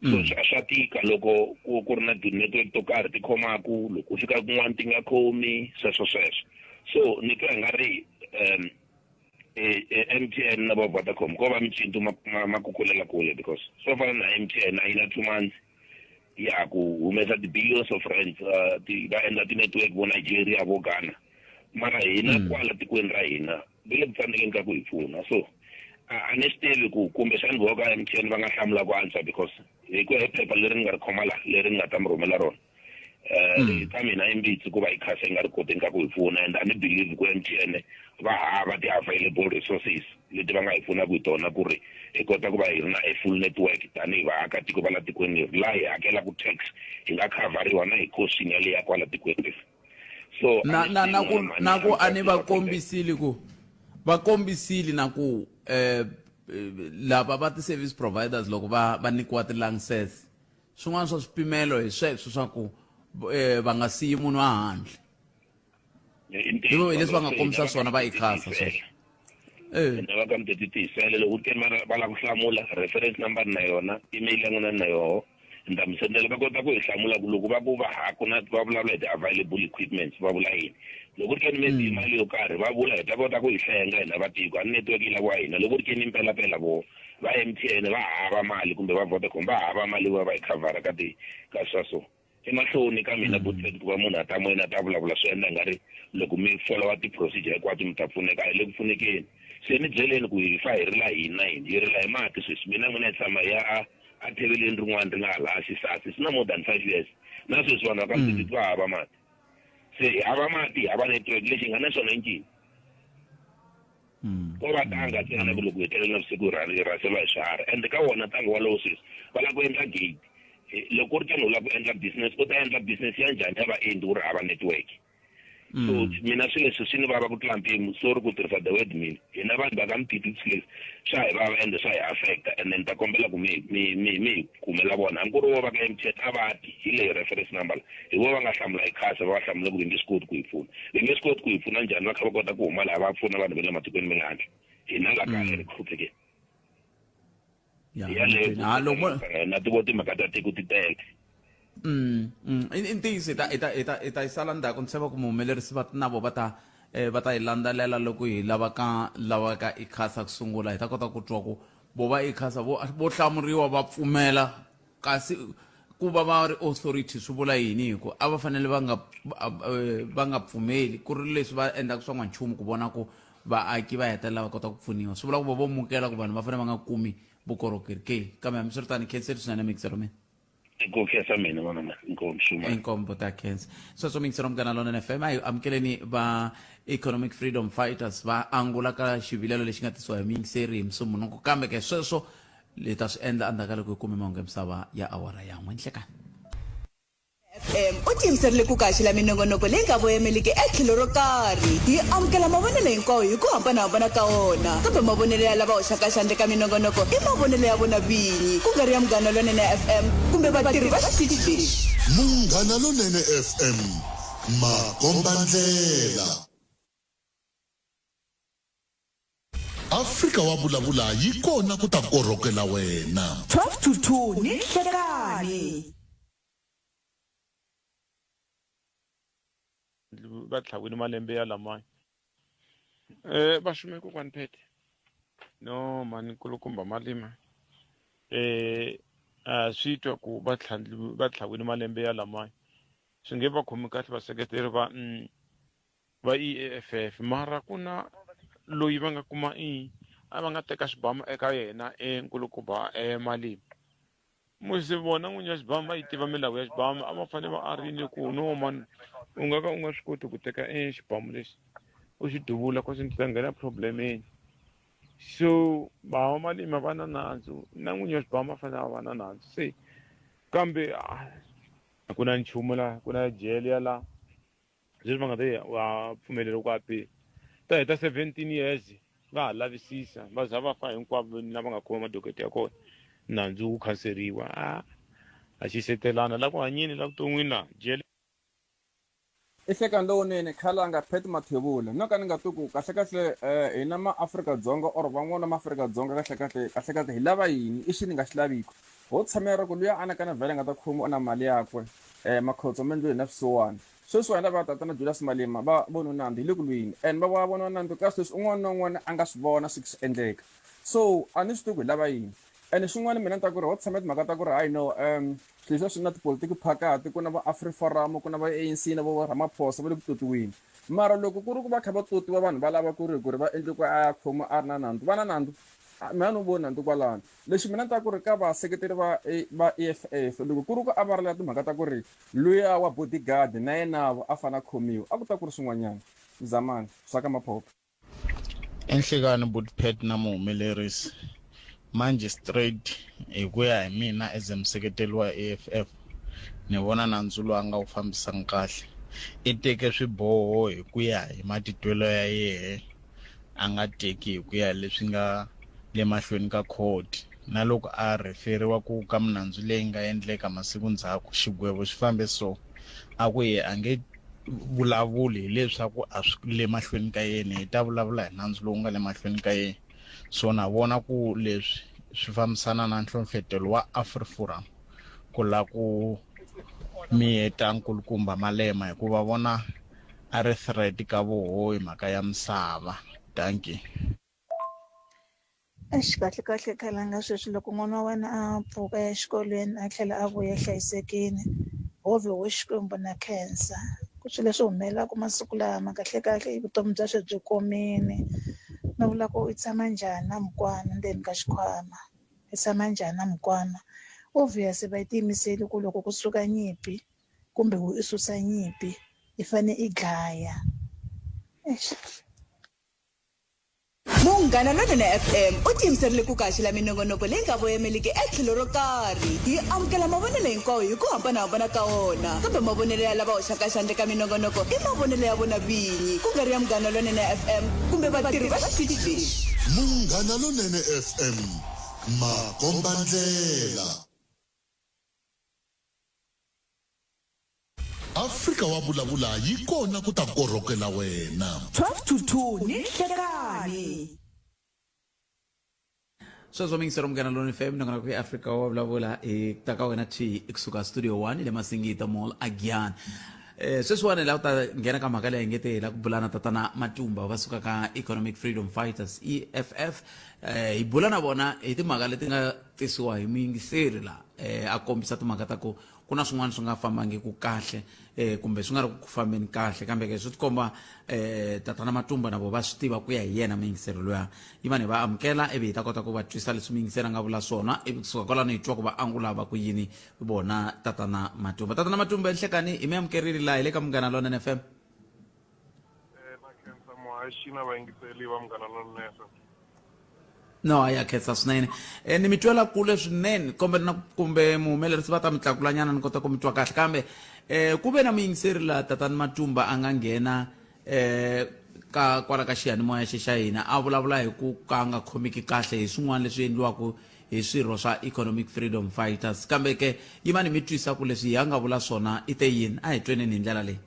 so mm. swa tika loko ku ku ri na ti-network to karhi ti khomaku loko u fika kun'wana ti nga khomi sweswo sweswo so ni twa hi nga ri um e, e, MTN na va Vodacom ko va micintu ma, ma, ma kukulela kule because swo fana na MTN a yi na 2 months ya ku humesa ti-billions of rands uh, ti, va endla ti-network vo Nigeria vo Ghana mara hina mm. kwala tikweni ra hina va le ku tsandzekeni ka ku hi pfuna so a ni swi tivi ku kumbexani vo ka MTN va nga hlamula ku antswa because hi ku ya hi phepha leri ni nga ri khoma la leri ni nga ta mi rhumela rona eh mm. ka mina i mbitsi ku va yi khase yi nga ri koteni ka ku hi pfuna and a ni believe ku MTN va hava ti-available resources leti va nga hi pfunaka hi tona ku ri hi kota ku va hi ri na a full network tanihi vaakatiko va la tikweni leri laha hi hakelaka tax hi nga khavhariwa na hi costing yaleyi ya kwala tikweni leri so na na na ku na ku a ni va kombisile ku va kombisile na ku eh, eh lava va ti-service providers loko va va nyikiwa ti-license swin'wana swa swipimelo hi sweswo swa ku eh, va nga siyi munhu ehandle hi leswi va nga kombisa swona va ICASA sweswo eh. ene va ka mi ti tiyisele loko ku teni va lava ku hlamula reference number na yona email ya n'wina na yoho ni ta mi sendela va kota ku hi hlamula ku loko va ku va ha ku na va vulavula hi ti-available equipments va vula yini loko ri keni maybe mm. mali yo karhi va vula hi ta kota ku hi hlenga hina vatiko a ni network yi laviwa hina loko ri keni mpelapela vo va MTN va hava mali kumbe va Vodacom va hava mali va va yi khavhara ka ti ka swa so emahlweni ka mina mm. ku va munhu a ta moyeni a ta vulavula swi endla nga ri loko mi followa ti-procedure hinkwato mi ta pfuneka a hi le ku pfunekeni se ni byeleni ku hi fa hi rila hina na hina hi rila hi mati sweswi mina n'wina hi tshama hi ya a a theveleni rin'wana ri nga ha laha xisasi swi na more than five years na sweswi vanhu va ka mm. va hava mati se hi hava mati hi hava network lexi hi nga na xona i ncini mm. ko va tanga ntsena ku loko hi tlela navusiku hi rhaseliwa hi swiharhi ende ka wona ntanga walowo sweswi va lava ku endla gate eh, loko u ri tani u lava ku endla business u ta endla business ya njhani ya vaendli u ri hava network so mm. mina swilo leswi swi ni vava ku tlula mpimo sorry ku tirhisa the word mina hina vanhu va ka mutiti swilo leswi swa hi vava ende swa hi affecta and then ta kombela ku mi mi mi mi hi kumela vona hambi ku ri vo va ka MTN a va ti hi leyi reference number hi vo va nga hlamula hi khasa va va hlamula ku va nge swi koti ku hi pfuna va nge swi koti ku hi pfuna njhani va kha va kota ku huma laha va pfuna vanhu va le matikweni ma le handle hina la kaya ri hluphekeni yaleyo na ti vo timhaka ta tiko ti tele Mm, mm. I ntiyiso hi ta hi ta hi ta hi ta yi sala ndzhaku ni tshemba ku muhumelerisi va na vo va ta eh, va ta yi landzelela loko hi lava ka lava ka ICASA ku sungula hi ta kota ku twa ku vo va ICASA vo vo hlamuriwa va pfumela kasi ku va va ri authority swi vula yini hi ku a va fanele va nga eh, va nga pfumeli ku ri leswi va endlaka swa n'wanchumu ku vona ku vaaki va hetelela va kota ku pfuniwa swi vula ku va vo mukela ku vanhu va fanele va nga kumi vukorhokeri ke kambe hambiswiritano khenseri swinene mixero mina Ku khensa mina n'wana ma inkomu xuma. Inkomu ta khensa. Sweswo mixero Munghana Lonene FM a hi amukeleni va Economic Freedom Fighters va angula ka xivilelo lexi nga tisiwa hi muyingiseri hi Musumbhunuku kambe ke sweswo hi ta swi endla endzhaku ka loko hi kume mahungu ya misava ya awara ya n'we nhlekani. FM u tiyimiserile ku kaxela minongonoko leyi nga voyameliki etlhelo ro karhi. Hi amukela mavonelo hinkwawo hi ku hambanahambana ka wona, kambe mavonelo ya lava hoxaka xandla eka minongonoko i mavonelo ya vona vinyi, ku nga ri ya Munghana Lonene FM kumbe vatirhi va xitichi lexi. Munghana Lonene FM, makombandlela. Afrika wa vulavula yi kona ku ta korhokela wena. 12 to 2 ni nhlekani. Va tlhaviwile malembe ya lamaya um va xume kokwani phete no mhani nkulukumba malima um a swi twa ku va va tlhaviwile malembe ya lamaya swi nge va khomi kahle vaseketeri va va EFF mara ku na loyi va nga kuma i a va nga teka xibamu eka yena enkulukumba emalimi musi vona n'winyi wa xibamu va yi tiva milawu ya xibamu a va fanele va arile ku no mani u nga ka u nga swi koti ku teka e xibamu lexi u xi duvula cause ni ta nghena problemeni so va malima va na nandzu na n'winyi wa xibamu a fanele a va na nandzu se kambe a ku na nchumu la ku na jele ya la leswi va nga ta wa pfumeleriwa ku apila ta heta 17 years va ha lavisisa va za va fa hinkwavo lava nga khoma madokete ya kona nandzu wu khanseriwa a a xisetelana la ku hanyeni la vuton'wini la jele. I hlekani lowunene khalanga Pat Mathebula no ka ni nga twi ku kahle kahle hina ma Afrika Dzonga or van'wana ma Afrika Dzonga kahle kahle kahle kahle hi lava yini i xi ni nga xi laviki ho tshamela ra ku luya anakana vhele nga ta khomiwa na mali yakwe makhotso ma endliwe hi na swisiwana Sweswi wena va tatana Julius Malema va voniwe nandzu hi le ku lweni and va va voniwa nandzu ka sweswi un'wana na un'wana a nga swi vona swi swi endleka so a ni swi tivi ku hi lava yini ene xin'wana mina ni ta ku ri ho tshama timhaka ta ku ri hayi no swilo leswiya swi na tipolotiki phakati ku na va AfriForum ku na va A_N_C na vo Ramaphosa va le ku totiweni mara loko ku ri ku va kha va totiwa vanhu va lava ku ri ku ri va endle ku a ya khomiwa a ri na nandzu va na nandzu mina a ni wu voni nandzu kwalano lexi mina ni ta ku ri ka vaseketeri va va E_F_F loko ku ri ku a va ri timhaka ta ku ri Luya wa bodyguard na yenavo a fane a khomiwa a ku ta ku ri swin'wanyana. Mzamani, swa ka Maphophe. Enhlekani buti Pat na muhumelerisi Magistrate hi ku ya hi mina as a museketeli wa EFF ni vona nandzu lowu a nga wu fambisangi kahle i teke swiboho hi ku ya hi matitwelo ya yehe a nga teki hi ku ya hi leswi nga le mahlweni ka court na loko a referiwa ku ka minandzu leyi nga endleka masiku ndzhaku xigwevo xi fambe so a ku ye a nge vulavuli hileswaku a swi le mahlweni ka yena hi ta vulavula hi nandzu lowu nga le mahlweni ka yena so na vona ku leswi swi fambisana na nhlohlotelo wa AfriForum ku la ku miyeta nkulukumba Malema hikuva vona a ri threat ka voho hi mhaka ya misava. Dankie. Eish kahle kahle khalanga sweswi loko n'wana wa wena a pfuka a ya exikolweni a tlhela a vuya hlayisekile ho vhe ho Xikwembu na khensa ku swilo leswi humelelaka masiku lama kahle kahle i vutomi bya sweswi byi komile no vula ku i tshama njhani na mukwana ndzeni ka xikhwama i tshama njhani na mukwana obvious va yi tiyimiseli ku loko kusuka nyimpi kumbe ku i susa nyimpi i fane i dlaya eish. Munghana Lonene FM u tiyimiserile ku kaxela minongonoko leyi nga voyameliki etlhelo ro karhi. Hi amukela mavonelo hinkwawo hi ku hambanahambana ka wona, kambe mavonelo ya lava hoxaka xandla eka minongonoko i mavonelo ya vona vinyi, ku nga ri ya Munghana Lonene FM kumbe vatirhi va xitichi lexi. Munghana Lonene FM, makombandlela. Afrika wa vulavula yi kona ku ta korhokela wena. 12 to 2 ni nhlekani. Sweswo mingisero munghana loni fm nongonoko ya Afrika wa vulavula hi ta ka wena thi kusuka studio 1 le Masingita Mall aGiyani. Eh sweswiwani la ku ta nghena ka mhaka leyi nge te hi la ku bula na tatana Matumba va suka ka Economic Freedom Fighters EFF eh hi bula na vona hi timhaka leti nga tisiwa hi muyingiseri la eh a kombisa timhaka ta ku ku na swin'wana swi nga fambangiku kahle eh kumbe swi nga ri ku fambeni kahle kambe ke swi tikomba eh tatana Matumba na vo va swi tiva ku ya hi yena muyingiseri luya yimani hi va amukela ivi hi ta kota ku va twisa leswi muyingiseri a nga vula swona ivi kusuka kwalano hi twa ku va angula va ku yini vona tatana Matumba. Tatana Matumba enhlekani hi mi amukerile laha hi le ka Munghana Lonene FM. Na khensa muhaxi na vayingiseli va Munghana Lonene FM. No, a ya khensa swinene. E, ni mi twela kule swinene kombe na kumbe muhumelerisi va ta mi tlakulanyana ni kota ku mi twa kahle kambe eh ku ve na muyingiseri la tatani Matumba a nga nghena eh ka kwala ka xiyanimoya xe xa hina a vulavula hi ku ka a nga khomeki kahle hi swin'wana leswi endliwaka hi swirho swa Economic Freedom Fighters kambe ke yimani mi twisa ku leswi hi a nga vula swona i te yini a hi tweneni hi ndlela leyi.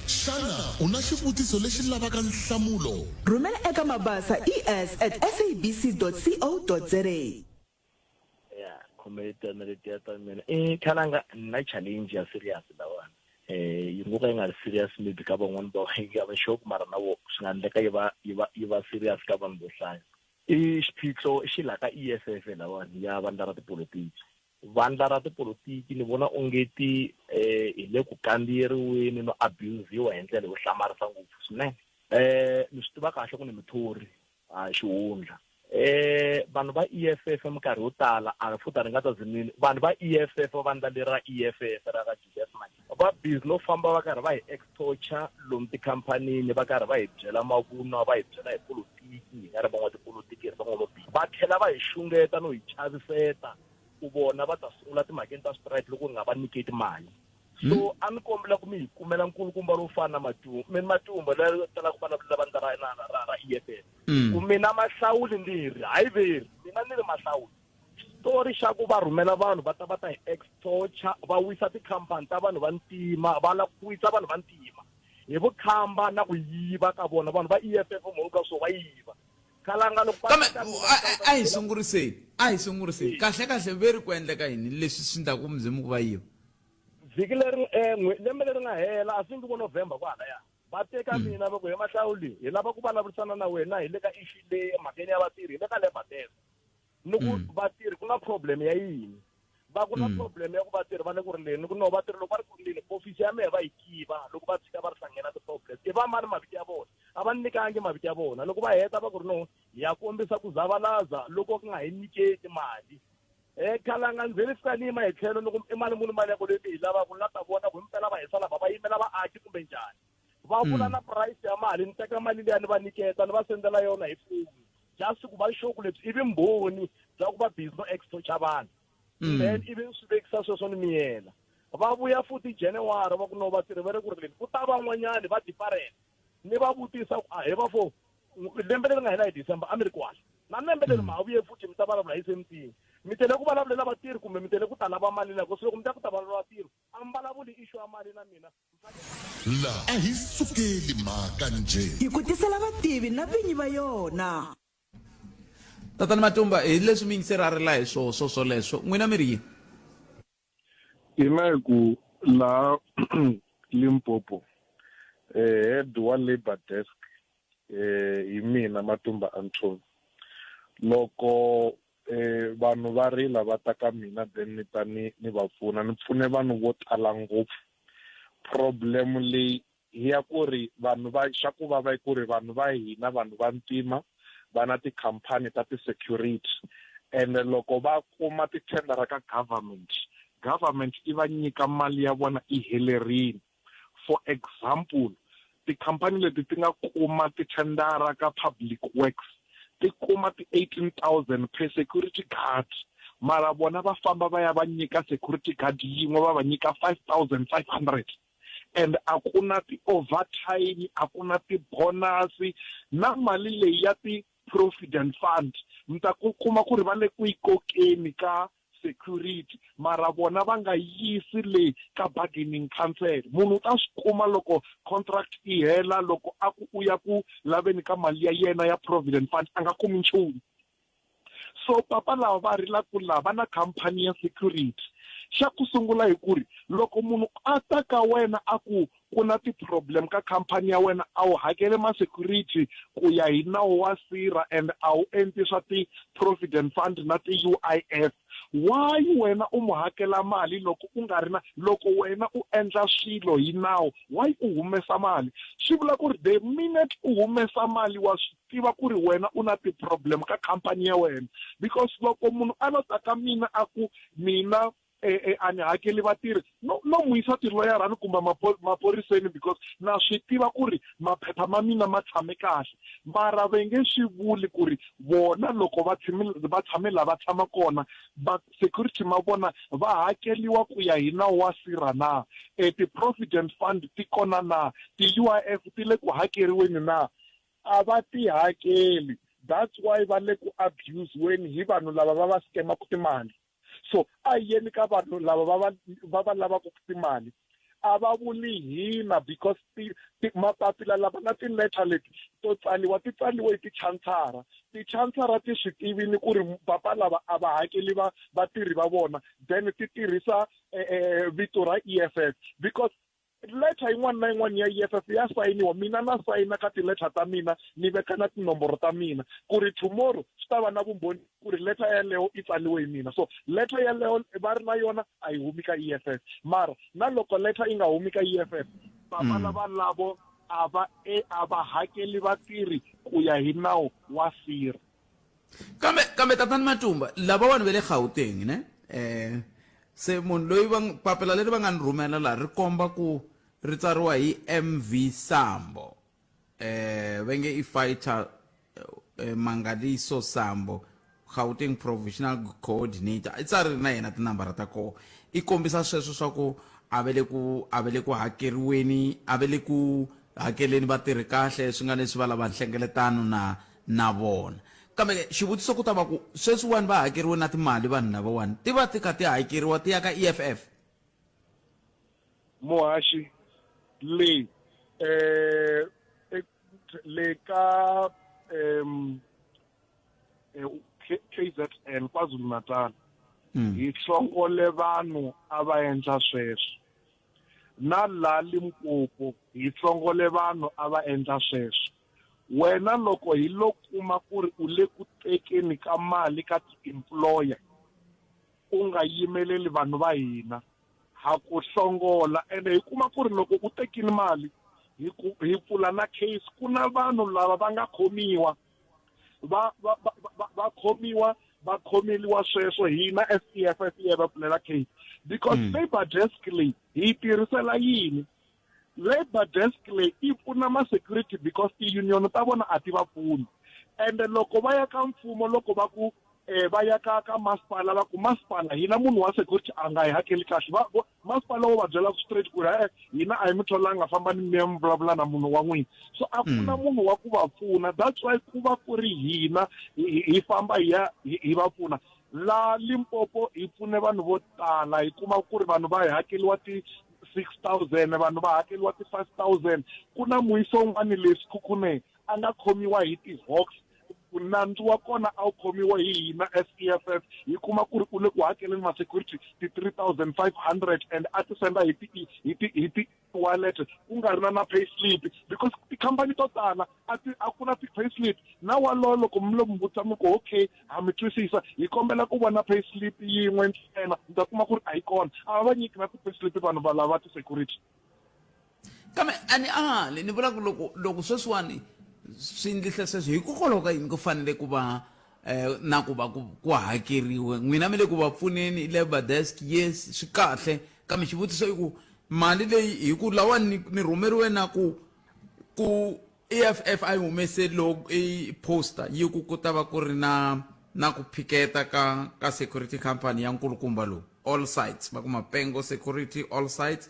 Xana u na xivutiso lexi lavaka nhlamulo? Rhumela eka mabasa es at sabc dot co dot za. Ya khome tona letiya ta mina i khalanga na challenge ya serious lawani eh yi ngo ka yi nga ri serious maybe ka van'wani va yi nga va sure mara na vo swi nga endleka yi va yi va yi va serious ka vanhu vo hlaya i xiphiqo xi la ka EFF lawani ya vandla ra tipolotiki Vandla ra tipolotiki ni vona ongeti hi le ku kandziyeriweni no abusiwa hi ndlela yo hlamarisa ngopfu swinene. Ni swi tiva kahle ku ni muthori ha xihundla. Vanhu va EFF minkarhi yo tala a futhi a ni nga ta ze ni vanhu va EFF vandla leri ra EFF ra ka Julius Malema va busy no famba va karhi va hi extorture lomu tikhampanini va karhi va hi byela mavunwa va hi byela hi polotiki hi nga ri van'watipolotiki hi ri van'wamabindzu va tlhela va hi xungeta no hi chaviseta ku vona va ta sungula timhakeni ta strike loko hi nga va nyiketi mali so hmm. a ni kombela ku mi hi kumela nkulukumba lowo fana na matumba mi matumba leyi talaka ku vulavula vandla ra ra ra ra EFF hmm. ku mina mahlawuli ni ri hayi veri mina ni ri mahlawuli xitori xa ku va rhumela vanhu va ta va ta hi extorture va wisa tikhampani ta vanhu va ntima va lava ku wisa vanhu va ntima hi vukhamba na ku yiva ka vona vanhu va EFF mhunu ka swo va yiva Khalanga loko kambe a hi sunguriseni a hi sunguriseni kahle kahle ve ri ku endleka yini leswi swi ndlaku mzimu ku va yiva vhiki leri eh, lembe leri nga hela a swi ngi vo november kwahalaya va teka hmm. mina va ku he mahlawuli hi lava ku vulavurisana na wena hi le ka issue leyi emhakeni ya vatirhi hi le ka labor desk ni ku hmm. vatirhi ku na problem ya yini va ku na hmm. problem ya ku vatirhi va le ku rileni ni ku no vatirhi loko va ri ku rileni ofisi ya mehe va yi tiva loko va tshika va ri hlangena ti-problem i va mani mavito ya vona a va nyikangi mavito ya vona loko va heta va ku ri no hi ya kombisa ku zavalaza loko ku nga hi nyiketi mali um khalanga ndzeni fika ni yima hi tlhelo ni ku i mali muni mali ya ku leyi mi yi lavaka ni la ta vona ku himpela va hisa lava va yimela vaaki kumbe njhani va vula hmm. na price ya mali ni teka mali liya ni va nyiketa ni va sendela yona hi foni just ku va sure ku lebyi i vumbhoni bya ku va busy no extorture vanhu mm. then ivi ni swi vekisa sweswo ni miyela va vuya futhi January va ku no vatirhi va le ku rileni ku ta van'wanyani va different ni va vutisa ku a he va fo lembe leri nga hela hi December a mi ri kwala na lembe leri mm. ma vuye futhi mi ta vulavula hi same thing mi tele ku vulavulela vatirhi kumbe mi tele ku ta lava mali na ku loko mi ta ku ta vulavula vatirhi a mi vulavuli issue ya mali na mina La a hi sukeli mhaka njhe. Hi ku tisela vativi na vinyi va yona. Tatana Matumba, hi leswi mi yingiseri a rila hi swoho swo swoleswo, n'wina mi ri yini? Hina hi ku laha Limpopo head wa labour desk hi mina Matumba Anthony. Loko eh vanhu va rila va ta ka mina then ni ta ni ni va pfuna ni pfune vanhu vo tala ngopfu problem leyi hi ya ku ri vanhu va xa ku vava i ku ri vanhu va hina vanhu va ntima va na tikhampani ta ti-security ene loko va kuma tithendara ka government government i va nyika mali ya vona i helerile For example, tikhampani leti ti nga kuma tithendara ka public works ti kuma ti-18000 per security guard mara vona va famba va ya va nyika security guard yin'we va va nyika 5500 and a ku na ti-overtime a ku na ti-bonus na mali leyi ya ti-provident fund mi ta ku kuma ku ri va le ku yi kokeni ka security mara vona va nga yisi le ka bargaining council munhu u ta swi kuma loko contract yi hela loko a ku u ya ku laveni ka mali ya yena ya provident fund a nga kumi nchumu so papa lava va rilaka la va na khampani ya security xa ku sungula hi ku ri loko munhu a ta ka wena a ku ku na ti-problem ka khampani ya wena a wu hakele ma-security ku ya hi nawu wa sira and a wu endli swa ti-provident fund na ti-U_I_F why wena u mu hakela mali loko u nga ri na loko wena u endla swilo hi nawu why u humesa mali swi vula ku ri the minute u humesa mali wa swi tiva ku ri wena u na ti-problem ka khampani ya wena because loko munhu a lo ta ka mina a ku mina. eh, eh, a ni hakeli vatirhi no no n'wi yisa tiloyara ni kumbe maphoriseni because na swi tiva ku ri maphepha ma mina ma tshame kahle mara va nge swi vuli ku ri vona loko va tshame va tshame laha va tshama kona va security ma vona va hakeliwa ku ya hi nawu wa sira na e ti-provident fund ti kona na ti-U_I_F ti le ku hakeriweni na a va ti hakeli that's why va le ku abuse-weni hi vanhu lava va va scamaka timali so a hi yeni ka vanhu lava va va va va lavaka timali a va vuli hina because ti, ti, mapapila lama na ti-letter leti to tsaliwa ti tsaliwe hi ti-chancellor ti-chancellor ti swi tivini ku ri papa lava a va hakeli va vatirhi va vona then ti tirhisa eh, eh, vito ra E_F_F because letter yin'wana na yin'wana ya EFF ya sayiniwa mina na sayina ka ti-letter ta mina ni veka na tinomboro ta mina ku ri tomorrow swi ta va na vumbhoni ku ri letter yaleyo yi tsaliwe hi mina so letter yaleyo va ri na yona a yi humi ka EFF mara na loko letter yi nga humi ka EFF papa lava lavo a va e a va hakeli vatirhi ku ya hi nawu wa sira kambe kambe tatani matumba lavawani va le gauteng ne eh se munhu loyi va papila leri va nga ni rhumela laha ri komba ku ri tsariwa hi mv sambo eh va nge i fighter eh, mangaliso sambo gauteng provisional coordinator i tsarile na yena tinambara ta kona i kombisa sweswo swa ku a va le ku a va le ku hakeriweni a va le ku hakeleni vatirhi kahle swi nga leswi va lava nhlengeletano na na vona kambe ke xivutiso ku ta va ku sweswiwani va hakeriwe na timali vanhu lavawani ti va ti kha ti hakeriwa ti ya ka EFF muhaxi leyi eh le ka um KZN KwaZulu Natal hi hlongole vanhu a va endla sweswo na la Limpopo hi hlongole vanhu a va endla sweswo Wena loko hi lo kuma ku ri u le ku tekeni ka mali ka ti-employer u nga yimeleli vanhu va hina, ha ku hlongola. Ene hi kuma ku ri loko u tekile mali hi ku hi pfula na case, ku na vanhu lava va nga khomiwa va va va va va khomiwa va khomeliwa sweswo hina as E_F_F hi ya va pfulela case because labour desk leyi hi yi tirhisela yini? Labour desk leyi yi pfuna ma security because ti union ta vona a ti va pfuni ende loko va ya ka mfumo loko va ku eh, va ya ka ka masipala va ku masipala hina munhu wa security a nga hi hakeli kahle va masipala wo va byela ku straight ku ri e hina a hi mi tholanga fambani mi ya mi vulavula na munhu wa n'wina so a ku na munhu wa ku va pfuna that's why ku va ku ri hina hi famba hi ya hi va pfuna la Limpopo hi pfune vanhu vo tala hi kuma ku ri vanhu va hi hakeliwa ti 6000 vanhu va hakeliwa ti 5000 ku na muyiso un'wana le Sekhukhune a nga khomiwa hi ti-hawks nandzu wa kona a wu khomiwa hi hina as E_F_F hi kuma ku ri u le ku hakeleni ma-security ti-3500 and a ti senda hi ti hi ti hi ti wallet ku nga ri na na pay slip because tikhampani to tala a ti a ku na ti-pay slip na walowo loko mi lo mi vutisa mi ku okay ha mi twisisa hi kombela ku vona pay slip yin'we ntsena mi ta kuma ku ri a yi kona a va nyiki na ti-pay slip vanhu va lava ti-security kambe a ni ali ni vula ku loko loko sweswiwani swi endlisa sweswo hikokwalaho ka yini ku fanele ku va eh, na ku va ku ku hakeriwe n'wina mi le ku va pfuneni labour desk yes swi kahle kambe xivutiso i ku mali leyi hi ku lawani ni, ni rhumeriwe na ku ku EFF a yi humese loko i poster yi ku ku ta va ku ri na na ku phiketa ka ka security company ya nkulukumba lowu all sites va ku mapengo security all sites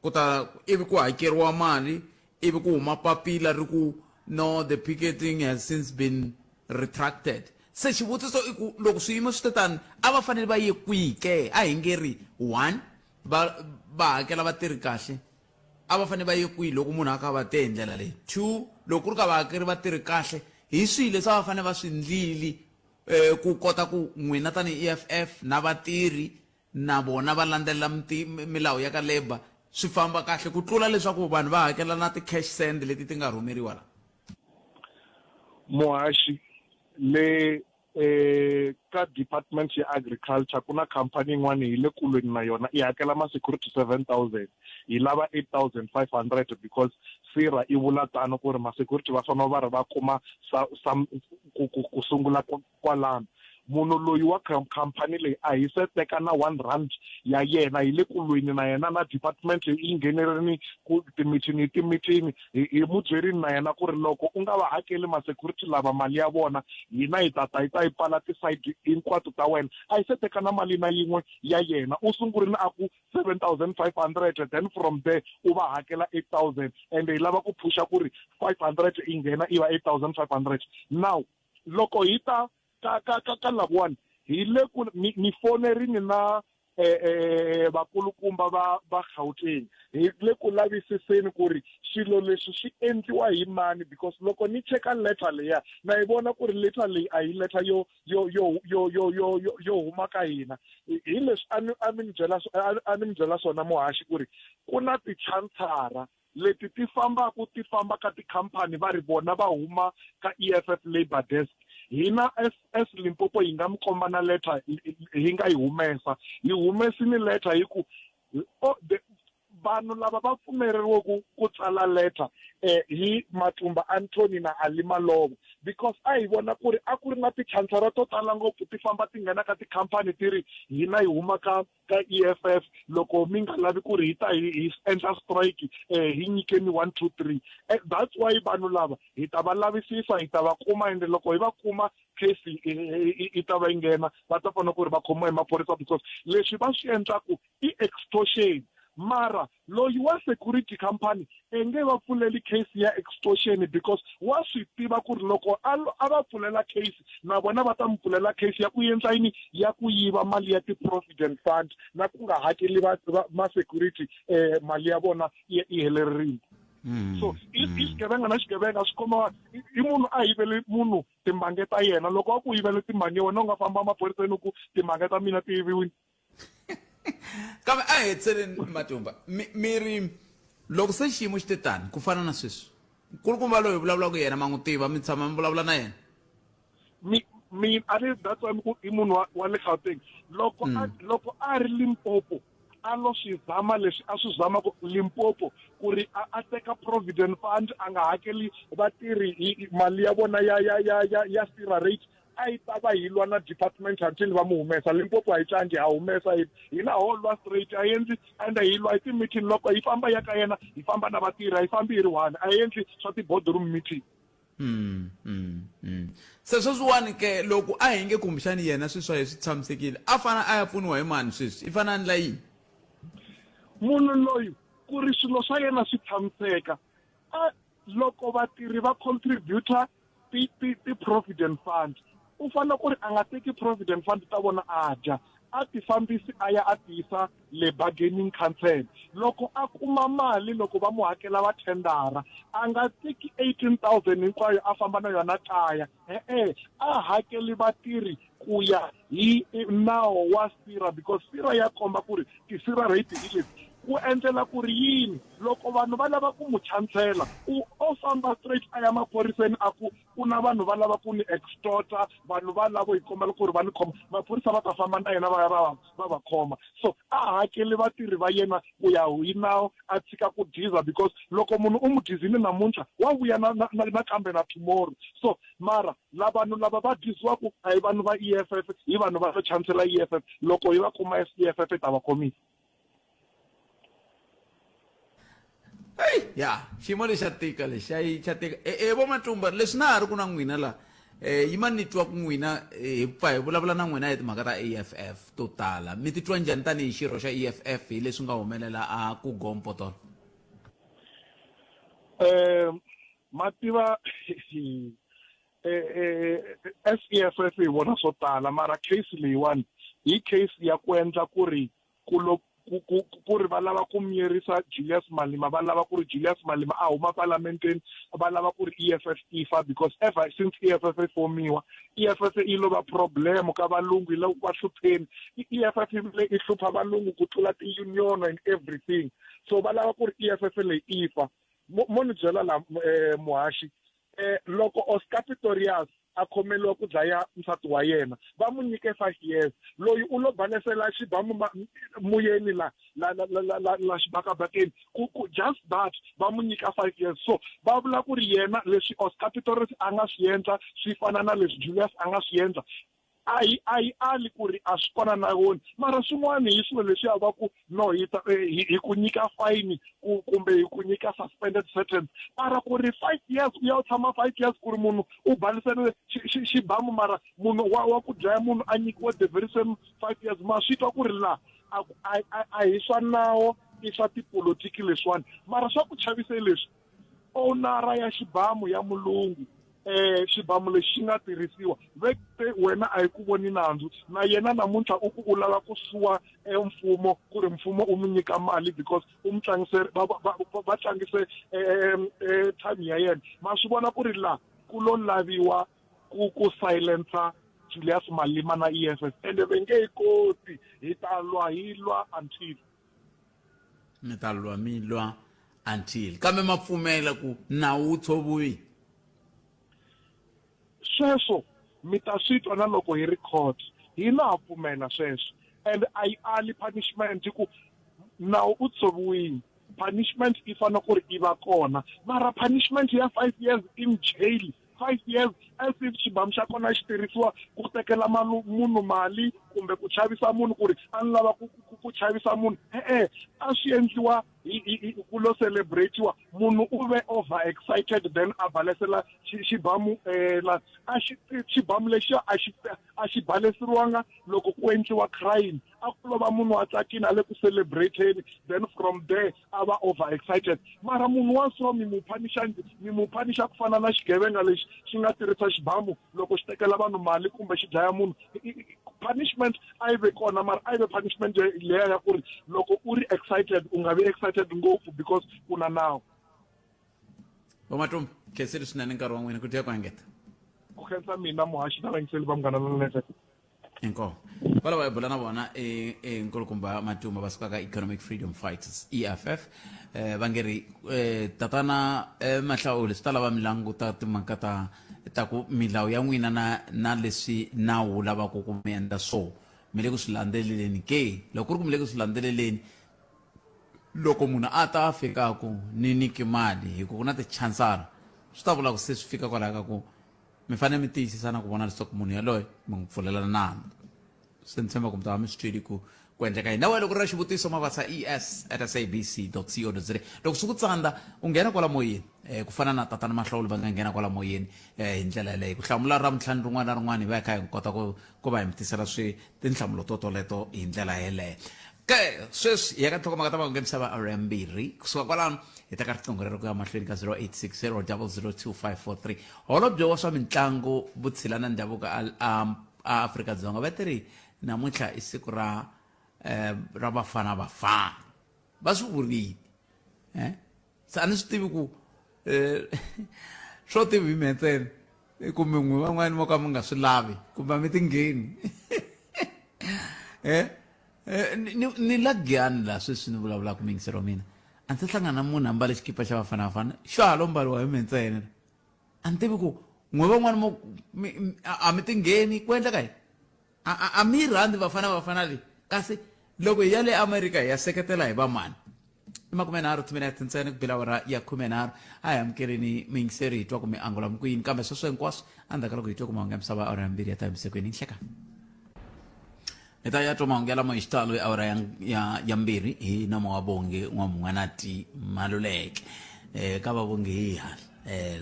ku ta ivi ku hakeriwa mali ivi ku huma papila ri ku no the picketing has since been retracted se xivutiso i ku loko swiyimo swi te tani a va fanele va ye kwihi ke a hi nge ri one va va hakela vatirhi kahle a va fanele va ye kwihi loko munhu a kha va te hi ndlela leyi two loko ku ri ka vahakeri vatirhi kahle hi swihi leswi a va fanele va swi ndlili um ku kota ku n'wina tanihi E_F_F na vatirhi na vona va landzelela milawu ya ka labour swi famba kahle ku tlula leswaku vanhu va hakela na ti-cash send leti ti nga rhumeriwa la muhaxi le eh ka department ya agriculture ku na company yin'wana hi le kulweni na yona i hakela ma security 7000 hi lava 8500 because sira i vula tano ku ri ma security va fanele va ri va kuma some ku sungula kwalano. Munhu loyi wa khampani leyi a hi se teka na one rand ya yena, hi le ku lweni na yena na department yi nghenerini ku timithini hi timithini, hi hi mu byerini na yena ku ri loko u nga va hakeli ma security lava mali ya vona, hina hi ta ta hi ta yi pfala ti-side hinkwato ta wena. A hi se teka na mali na yin'we ya yena. U sungurile a ku 7500 then from there u va hakela 8000 and hi lava ku phusha ku ri 500 yi nghena yi va 8500. Now loko hi ta ka ka ka ka lavuwani hi le ku ni ni fonerini na eh, eh, vakulukumba va va Gauteng hi le ku lavisiseni ku ri swilo leswi swi endliwa hi mani because loko ni cheka letter leya na yi vona ku ri letter leyi a hi letter yo yo yo yo yo yo yo yo huma ka hina hi leswi a ni a mi ni byela a ni mi byela swona muhaxi ku ri ku na tichansara leti ti fambaka ti famba ka tikhampani va ri vona va huma ka EFF Labour Desk hina as as Limpopo hi nga mi komba na letter hi nga yi humesa hi humesini letter hi ku the vanhu lava va pfumeleriwe ku ku tsala letter eh, hi Matumba Anthony na Ali Malovo because a hi vona ku ri a ku ri na tichansara to tala ngopfu ti famba ti nghena ka tikhampani ti ri hina hi huma ka ka EFF loko mi nga lavi ku ri hi ta hi hi endla strike eh, hi nyikeni 1 2 3 eh, that's why vanhu lava hi ta va lavisisa hi ta va kuma ende loko hi va kuma case yi ta va yi nghena va ta fanele ku ri va khomiwa hi maphorisa because leswi va swi endlaku i extortion mara loyi wa security company e nge va pfuleli case ya extortion because wa swi tiva ku ri loko a a va pfulela case na vona va ta mi pfulela case ya ku endla yini ya ku yiva mali ya ti-provident fund na ku nga hakeli va, va ma-security eh, mali ya vona yi helerile so i i xigevenga na xigevenga swi khoma i munhu a yivele munhu timbange ta yena loko a ku yivele timbange wena u nga famba emaphoriseni ku timbange ta mina ti yiviwile kambe a hi hetiseleni matumba mi mi ri loko se xiyimo xi te tani ku fana na sweswi nkulukumba loyi vulavulaka yena ma n'wi tiva mi tshama mi vulavula na yena mi mi a ni that's why ku i munhu wa, wa le Gauteng loko a loko a ri Limpopo a lo swi zama leswi a swi zama ku Limpopo ku ri a, a teka provident fund a nga hakeli vatirhi mali ya vona ya ya ya ya ya sira rate a yi ta va yi lwa na department until va mu humesa limpopo a yi tlangi ha humesa hina ho lwa straight a endli ende hi lwa hi ti-meeting loko hi famba ya ka yena hi famba na vatirhi a yi fambi hi ri one a endli swa ti-boardroom meeting Mm, mm, mm. Se sweswiwani ke loko a hi nge kumbexani yena sweswi swa ye swi tshamisekile a fana a ya pfuniwa hi mani sweswi i fana a ndla yini munhu loyi ku ri swilo swa yena swi tshamiseka a loko vatirhi va contributor ti ti ti provident fund u fanele ku ri a nga teki provident fund ta vona a dya a ti fambisi a ya a tiyisa le bargaining council loko a kuma mali loko va mu hakela va thendara a nga teki 18000 hinkwayo a famba na yona kaya e-e a hakeli vatirhi ku ya hi nawu wa sira because sira ya komba ku ri ti-sira rate hi leti ku endlela ku ri yini loko vanhu va lava ku mu chansela u o famba straight a ya maphoriseni a ku ku na vanhu va lava ku ni extorta vanhu va lavo hi kombela ku ri va ni khoma maphorisa va ta famba na yena va ya va va va khoma so a hakeli vatirhi va yena ku ya hi nawu a tshika ku diza because loko munhu u mu dizini namuntlha wa vuya na na nakambe na tomorrow so mara la vanhu lava va diziwaku a hi vanhu va EFF hi vanhu va lo chansela EFF loko hi va kuma EFF hi ta va khomisa Hey, ya xiyimo lexi xa tika lexi xa xa tika e, e vo matumba leswi na ha ri ku na n'wina la eh yima ni twa ku n'wina eh, hi pfa hi vulavula na n'wina hi timhaka ta EFF to tala mi titwa njhani tanihi xirho xa EFF hi leswi nga humelela a ku gompo tolo eh ma tiva eh, eh, SEFF hi vona swo tala mara case leyiwani hi case ya ku endla ku ri ku lo ku ku ku ri va lava ku miyerisa Julius Malema va lava ku ri Julius Malema a huma palamenteni va lava ku ri EFF yi fa because ever since EFF yi fomiwa EFF yi lo va problem ka valungu yi le ku va hlupheni EFF yi vile yi hlupha valungu ku tlula ti-union and everything so va lava ku ri EFF leyi yi fa mo ni byela la eh, muhaxi eh, loko Oscar Pistorius a khomeliwa ku dlaya nsati wa yena va mu nyike 5 years loyi u lo balesela xibamu muyeni la la la la la la xibakabakeni ku ku just that va mu nyika 5 years so va vula ku ri yena leswi Oscar Pistorius a nga swi endla swi fana na leswi Julius a nga swi endla A hi a hi ali ku ri a swi kona nawini, mara swin'wana hi swilo leswiya va ku no hi ta hi hi ku nyika fayini ku kumbe hi ku nyika suspended sentence, mara ku ri 5 years u ya u tshama 5 years ku ri munhu u baliserile xibamu mara munhu wa wa ku dlaya munhu a nyikiwe the very same 5 years, ma swi twa ku ri la a a a hi swa nawo i swa tipolotiki leswiwani. Mara swa ku chavisa hi leswi, ownara ya xibamu ya mulungu eh xibamu lexi xi nga tirhisiwa ve te wena a yi ku voni nandzu na yena namuntlha u ku u lava ku suwa mfumo ku ri mfumo u n'wi nyika mali because u n'wi tlangise va va va tlangise time ya yena. Ma swi vona ku ri la ku lo laviwa ku ku silencer Julius Malema na EFF ende ve nge yi koti, hi ta lwa hi lwa until. Mi ta lwa mi lwa until, kambe ma pfumela ku nawu wu tshoviwile? Sweswo mi ta swi twa na loko hi ri court. Hina ha pfumela sweswo and a yi ali punishment ku nawu u tshoviwile, punishment yi fanele ku ri yi va kona, mara punishment ya 5 years in jail, 5 years as if xibamu xa kona xi tirhisiwa ku tekela munhu mali kumbe ku chavisa munhu ku ri a ni lava ku ku ku chavisa munhu, e-e, a swi endliwa hi hi ku lo celebrate-iwa, munhu u ve over excited then a balesela xibamu la a xi xibamu lexiya a xi a xi baleseriwanga loko ku endliwa crime, a ku lova munhu a tsakini a le ku celebrate-eni then from there a va over excited. Mara munhu wa so mi mu phanisha mi mu phanisha ku fana na xigevenga lexi xi nga tirhisa xibamu loko xi tekela vanhu mali kumbe xi dlaya munhu. Punishment a yi ve kona, mara a yi ve punishment leya ya ku ri loko u ri excited u nga vi excited ngopfu because ku na nawu. Vamatumba, khensile swinene nkarhi wa n'wina ku dya ku engeta. Ku khensa mina muhaxi na vayingiseli va Munghana Lonene FM. Inkomo valava hi bula na vona i i nkulukumba Matuma va suka ka Economic Freedom Fighters, EFF. Va nge ri tatana Mahlawuli swi ta lava mi languta timhaka ta ta ku milawu ya n'wina na na leswi nawu wu lavaka ku mi endla swo mi le ku swi landzeleleni ke. Loko ku ri ku mi le ku swi landzeleleni, loko munhu a ta a fika ku ni nyiki mali hi ku ku na tichansara, swi ta vula ku se swi fika kwalaho ka ku mi fanele mi tiyisisa na ku vona leswaku munhu yaloye mi n'wi pfulela nandzu. Se ni tshemba ku mi ta va mi swi twile ku ku endleka yini. Na wena loko ri na xivutiso mavasa es at sabc co za. Loko swi ku tsandza u nghena kwala moyeni ku fana na tatana Mahlawuli va nga nghena kwala moyeni hi ndlela yaleyo ku hlamula Ravuntlhanu rin'wana na rin'wana hi va hi kha hi kota ku ku va hi mi tisela swi tinhlamulo to toleto hi ndlela yeleyo. Ke sweswi hi ya ka nhlokomhaka ta mahungu ya misava awara ya mbirhi. Kusuka kwalano hi ta ka riqingho rero ku ya mahlweni ka 0860 002543. Holobye wa swa mitlangu, vutshila na ndhavuko a a a Afrika-Dzonga va ti ri namuntlha i siku ra ra Bafana Bafana. Va swi vurile. Se a ni swi tivi ku swo tivi hi mehe ntsena kumbe n'wi van'wani mo ka mi nga swi lavi kumbe a mi ti ngheni. Ni ni la Giyani la sweswi ni vulavulaka muyingiseri wa mina a ndzi hlangana na munhu a mbale xikipa xa Bafana Bafana xa ha lo mbariwa hi mehe ntsena. A ni tivi ku n'we van'wani mo a mi ti ngheni ku endleka yini, a a a mi yi rhandzi Bafana Bafana leyi, kasi loko hi ya le America hi ya seketela hi vamani. I makumenharhu timinete ntsena ku bela awara ya khumenharhu. A hi amukeleni muyingiseri hi twa ku mi angula mi ku yini, kambe sweswo hinkwaswo endzhaku ka loko hi twe ku mahungu ya misava awara ya mbirhi ya ta himisekweni. Nhlekani hi ta ya twa mahungu yalamo hi xitalo hi awara ya, ya, ya mbirhi hi nomo wa Bongi N'wamun'wanati Maluleke. Ka va Bongi hi hala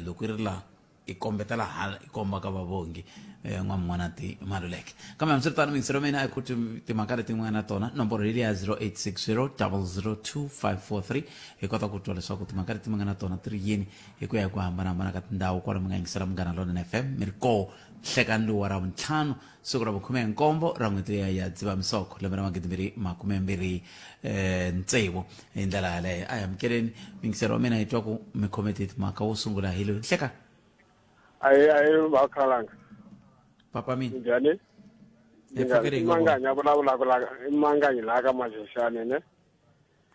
loko yi ri la i kombetela hala i komba ka va Bongi N'wamun'wanati Maluleke. Kambe hambiswiritano muyingiseri wa mina a hi ku timhaka leti n'wana na tona nomboro hi liya 0860 002543 hi kota ku twa leswaku timhaka leti mi nga na tona ti ri yini hi ku ya hi ku hambanahambana ka tindhawu kwala mi nga yingisela Munghana Lonene FM mi ri koo nhlekani lowu wa Ravuntlhanu siku ra vukhume nkombo ra n'hweti liya ya Dzivamisoko lembe ra magidimbirhi makumembirhi tsevu. Hi ndlela yaleyo a hi amukeleni muyingiseri wa mina hi twa ku mi khome tihi timhaka. Wo sungula hi loyi. Nhleka. Ayi ayi vakhalanga. Papa mina. Njhani? Hi pfukile hi nga vona. Manganyi a vulavulaka la i Manganyi la ka Maxexane ne?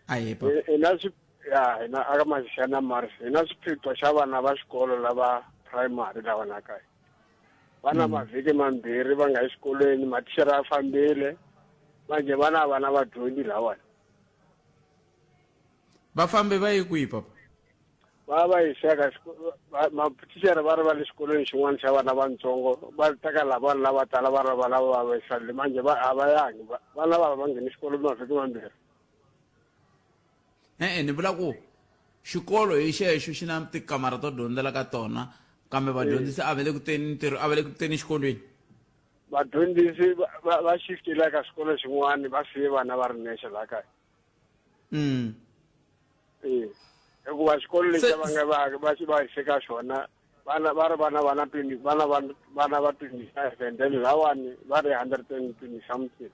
Ayi papa. Hi na swi ya hina aka Maxexane na Mars hi na swiphiqo xa vana va xikolo lava primary lava na kaya. Va na mavhiki mambirhi va nga yi xikolweni, mathicara ya fambile, manje vana vana va dyondzi lawani. Va fambe va ye kwihi papa? Va va yiseka mathicara va ri va le xikolweni xin'wana xa vana vantsongo va teka lava vanhu lava tala va ri va lava va va yisa le manje va a va yangi vana lava va ngheni xikolo mavhiki mambirhi. E-e ni vula ku xikolo hi xexo xi na tikamara to dyondzela ka tona kambe vadyondzisi a va le ku teni ntirho a va le ku teni exikolweni. Vadyondzisi va shiftile ka xikolo xin'wana va siye vana va ri nexe laha kaya. E hikuva xikolo lexi va nga va va va yise ka xona vana va ri vana va na 20 vana va vana va 25 and then lawani va ri 120 something.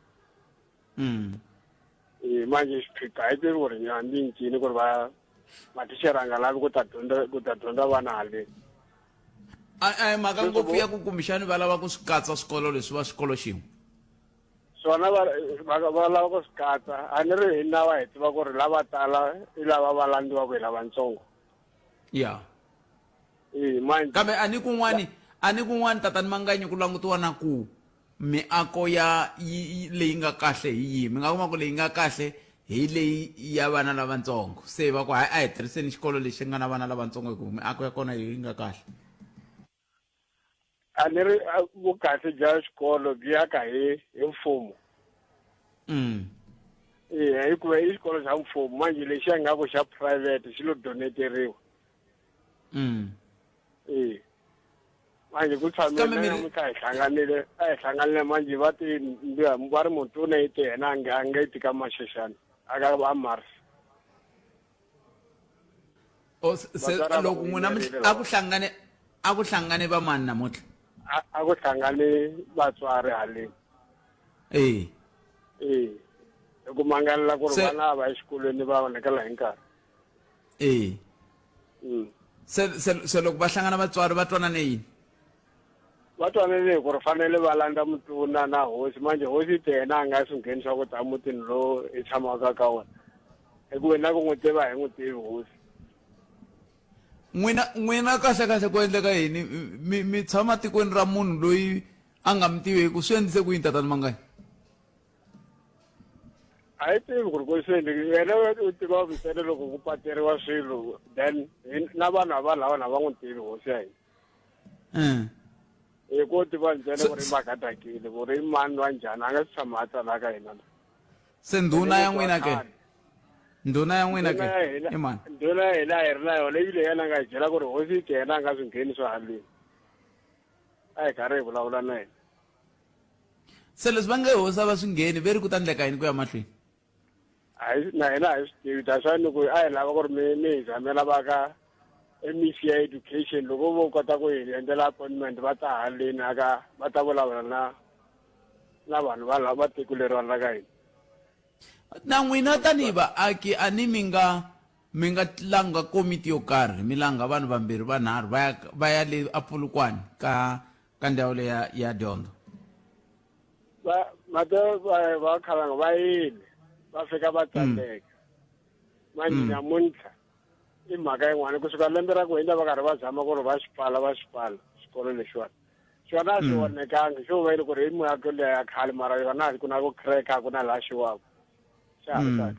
E manje xiphiqo a yi tivi ku ri hambi ncini ku ri va mathicara a nga lavi ku ta dyondza ku ta dyondza vana haleni. A hi mhaka ngopfu ya ku kumbexani va lava ku swi katsa swikolo leswi va xikolo xin'we. Swona va va lava ku swi katsa a ni ri hi nawa hi tiva ku ri lava tala i lava va landziwaka hi lavatsongo. Ya. E manje kambe a ni kun'wani a ni kun'wani tatani Manganyi ku langutiwa na ku miako ya leyi nga kahle hi yihi mi nga kuma ku leyi nga kahle hi leyi ya vana lavatsongo se va ku hayi a hi tirhiseni xikolo lexi nga na vana lavatsongo hi ku miako ya kona yi nga kahle. A ni ri vukahle bya xikolo byi ya ka hi hi mfumo. Eya hikuva i xikolo xa mfumo manje lexiya nga ku xa private xi lo donateriwa. E manje ku tshamile namuntlha hi hlanganile a hi hlanganile manje va ti va ri mutuna yi te yena a nga a nge ti ka Maxexana a ka va Mars. O se loko n'wina a ku hlangane a ku hlangane va mani namuntlha? A ku hlangane vatswari haleni. E. E. Hi ku mangalela ku ri vana va exikolweni va onhakela hi nkarhi. E. Se se se loko va hlangana vatswari va twanane yini? Va twanane ku ri fanele va landza mutuna na hosi manje hosi te yena a nga swi ngheni swa ku ta mutini lowu hi tshamaka ka wona hikuva na ku n'wi tiva hi n'wi tivi hosi. N'wina n'wina kahle kahle ku endleka yini mi mi tshama tikweni ra munhu loyi a nga mi tiveki swi endlise ku yini tatana Manganyi? A yi tivi ku ri ku swi endleke yena u tiva ntsena loko ku pateriwa swilo then na vanhu a va lava na va n'wi tivi hosi ya hina. Hi ku tiva ntsena ku ri makadakile ku ri mani wa njhani a nga si tshama a tsala ka hina. Se ndhuna ya n'wina ke? Ndhuna ya n'wina ke? I mani? Ndhuna ya hina a hi ri na yona ebile yena a nga hi byela ku ri hosi yi te yena a nga swi ngheni swa haleni. A hi karhi hi vulavula na yena. Se leswi va nge hosi a va swi ngheni ve ri ku ta ndleka yini ku ya mahlweni? A hi na hina a hi swi tivi that's why ni ku a hi lava ku ri mi mi hi zamela va ka MEC ya education loko vo kota ku hi endlela appointment va ta haleni aka va ta vulavula na na vanhu va lava tiko leriwani ra ka hina. Na n'wina tanihi vaaki a ni mi nga mi nga langa komiti yo karhi mi langa vanhu vambirhi vanharhu va ya va ya le aPolokwane ka ka ndhawu leya ya dyondzo. Va mate va va khalanga va yile va fika va tsandzeka. Manje namuntlha i mhaka yin'wana kusuka lembe ra ku hundza va karhi va zama ku ri va xi pfala va xi pfala xikolo lexiwani. Xona a xi onhekangi xo va yini ku ri i miako liya ya khale mara yona a ku na ku crack a ku na laha xiwaka xa ha ri kahle.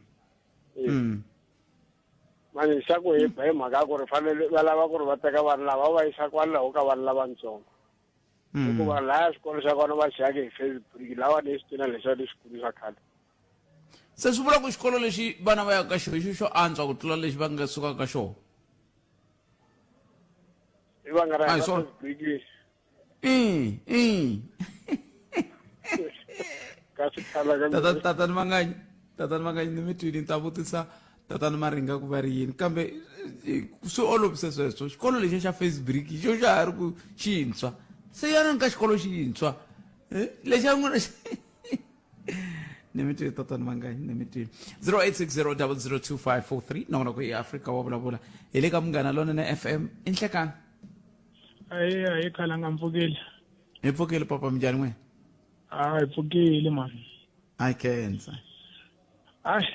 Manje xa ku hi ba hi mhaka ya ku ri fanele va lava ku ri va teka vanhu lava va yisa kwalaho ka vanhu lavatsongo. Hikuva laya xikolo xa kona va xi ake hi Facebook lawani i switina leswiya leswikulu swa khale. Se swi vula ku xikolo lexi vana va yaka ka xona xo xo antswa ku tlula lexi va nga sukaka ka xona. I va nga ra A hi swona. Facebook I i. Ka swikhala ka Tata tatani Manganyi tatani Manganyi ni mi twini ni ta vutisa tatani Maringa ku va ri yini kambe swi olovise sweswo xikolo lexi xa Facebook xo xa ha ri ku xintshwa se yanani ka xikolo xintshwa lexa n'wina ni mi twile tatani Manganyi ni mi twile 0860002543 nongonoko i Afrika wa vulavula hi le ka Munghana Lonene FM i nhlekani. Ayi ayi khalanga mpfukile. Hi pfukile papa minjhani n'wina? A hi pfukile mani. A khensa. Ayi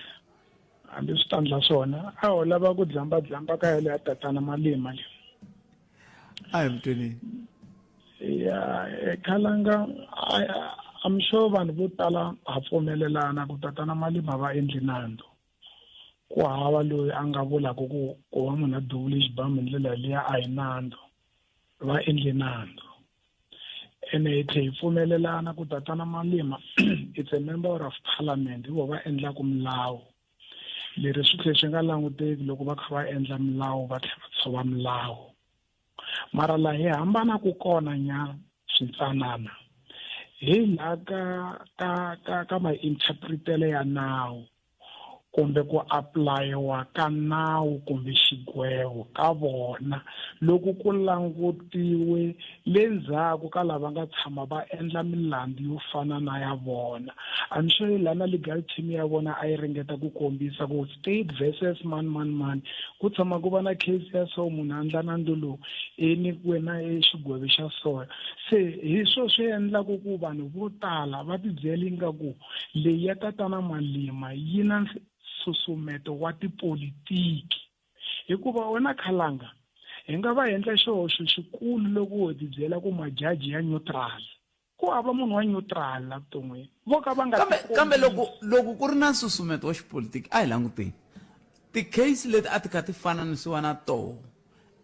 hambi swi ta ndla swona a ho lava ku dlamba dlamba ka yale ya tatana Malima le. A hi mutweni. Ya khalanga I'm sure vanhu vo tala ha pfumelelana ku tatana Malima va endli nandzu. Ku hava loyi a nga vulaka ku ku va munhu a duvule xibamu hi ndlela liya a hi nandzu va endle nandzu ene hi tlhe hi pfumelelana ku tatana Malema it's a member of parliament hi vo va endlaku milawu leri swi tlhe swi nga languteki loko va kha va endla milawu va tlhela va tshova milawu mara laha hi hambanaku kona nyana swintsanana hi laha ka ka ka ka ma-interpretele ya nawu kumbe ku apulayiwa ka nawu kumbe xigwevo ka vona loko ku langutiwe le ndzhaku ka lava nga tshama va endla milandzu yo fana na ya vona. I'm sure la na legal team ya vona a yi ringeta ku kombisa ku state versus mani mani mani ku tshama ku va na case ya so munhu a ndla nandzu lowu i nyikiwe na xigwevo xa so se hi swo swi endlaku ku vanhu vo tala va tibyela ingaku leyi ya tatana Malema yi na nsusumeto wa tipolitiki hikuva wena khalanga hi nga va endla xihoxo xikulu loko ho tibyela ku majaji ya neutral ku hava munhu wa neutral la vuton'wini vo ka va nga kambe kambe loko loko ku ri na nsusumeto wa xipolitiki a hi languteni ti-case leti a ti kha ti fananisiwa na toho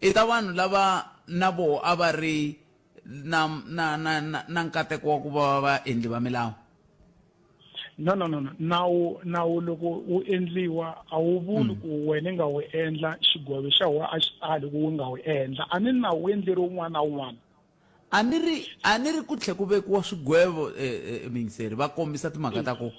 i ta vanhu lava na voho a va ri na na na na, na nkateko wa ku va vaendli va milawu no no no no nawu nawu loko wu endliwa a wu vuli mm. ku wena nga wu endla xigwevo xa wena a xi tali ku wu nga wu endla a ni nawu wu endleriwe un'wana na un'wana a ni ri a ni ri ku tlhe ku vekiwa swigwevo eh, eh, mingiseri va kombisa timhaka ta ku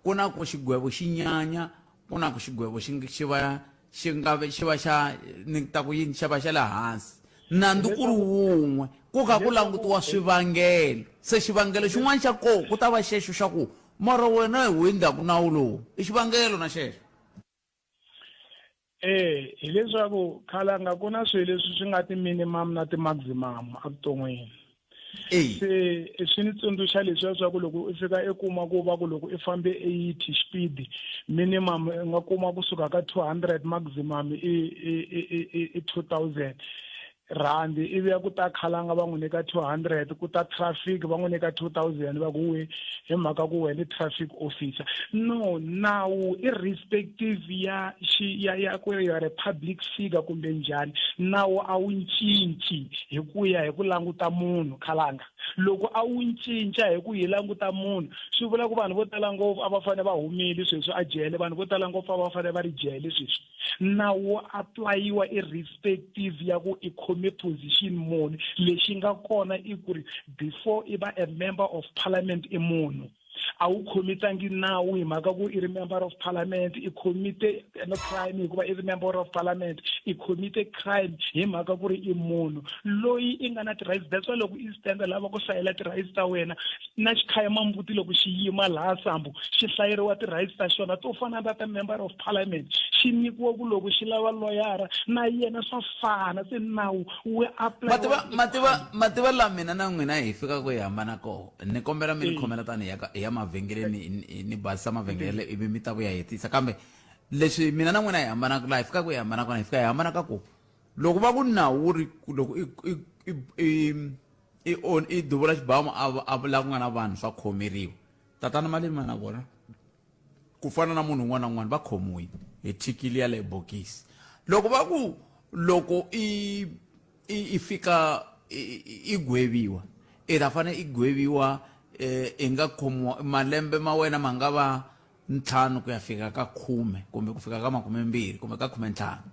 ku na ku xigwevo xi nyanya ku na ku xigwevo xi xi va xi nga xi va xa ni ta ku yini xa va xa le hansi nandzu ku ri wun'we ku kha ku langutiwa swivangelo se xivangelo xin'wana xa koho ku ta va xexo xa ku mara wena hi wu endlaku nawu lowu i xivangelo na xexo Eh, hileswaku khalanga ku na swilo leswi swi nga ti-minimum na ti-maximum evuton'wini se swi ni tsundzuxa leswiya swa ku loko u fika i kuma ku va ku loko i fambe 80 xipidi minimum u nga kuma kusuka ka 200 maximum i i i i 2000 rhandi ivi ya ku ta khalanga va n'wi nyika 200 ku ta traffic va n'wi nyika 2000 va ku we hi mhaka ku wena i traffic officer no nawu irrespective ya xi ya ya ku ya ri public figure kumbe njhani nawu a wu cinci hi ku ya hi ku languta munhu khalanga loko a wu cinca hi ku hi languta munhu swi vula ku vanhu vo tala ngopfu a va fanele va humile sweswi a jele vanhu vo tala ngopfu a va fanele va ri jele sweswi nawu wo aplayiwa irrespective ya ku i khome position muni lexi nga kona i ku ri before i va a member of parliament i munhu a wu khomitangi nawu hi mhaka ku i ri member of parliament i khomite no crime hikuva i ri member of parliament i khomite crime hi mhaka ku ri i munhu loyi i nga na ti-rights that's why loko i stand lava ku hlayela ti-rights ta wena na xikhaya mambuti loko xi yima laha sambu xi hlayeriwa ti-rights ta xona to fana na ta member of parliament xi nyikiwa ku loko xi lava loyara na yena swa fana se nawu wu apply mativa mativa mativa la mina na n'wina hi fika ku hi hambana koho ni kombela mi ni khomela tani hi ya hi ya mavhengeleni ni basisa mavhengele ivi mi ta vuya hetisa kambe leswi mina na n'wina hi hambanaka laha hi fikaka hi hambana kona hi fika hi hambana ka ku loko va ku nawu wu ri loko i i i i i i duvula xibamu a a vula ku nga na vanhu swa khomeriwa tatana malima na vona ku fana na munhu un'wana na un'wana va khomiwile hi thikili ya le bokisi loko va ku loko i i i fika i gweviwa i ta fanele i gweviwa eh, i nga khomiwa malembe ma wena ma nga va ntlhanu ku ya fika ka khume kumbe ku fika ka makumembirhi kumbe ka khumentlhanu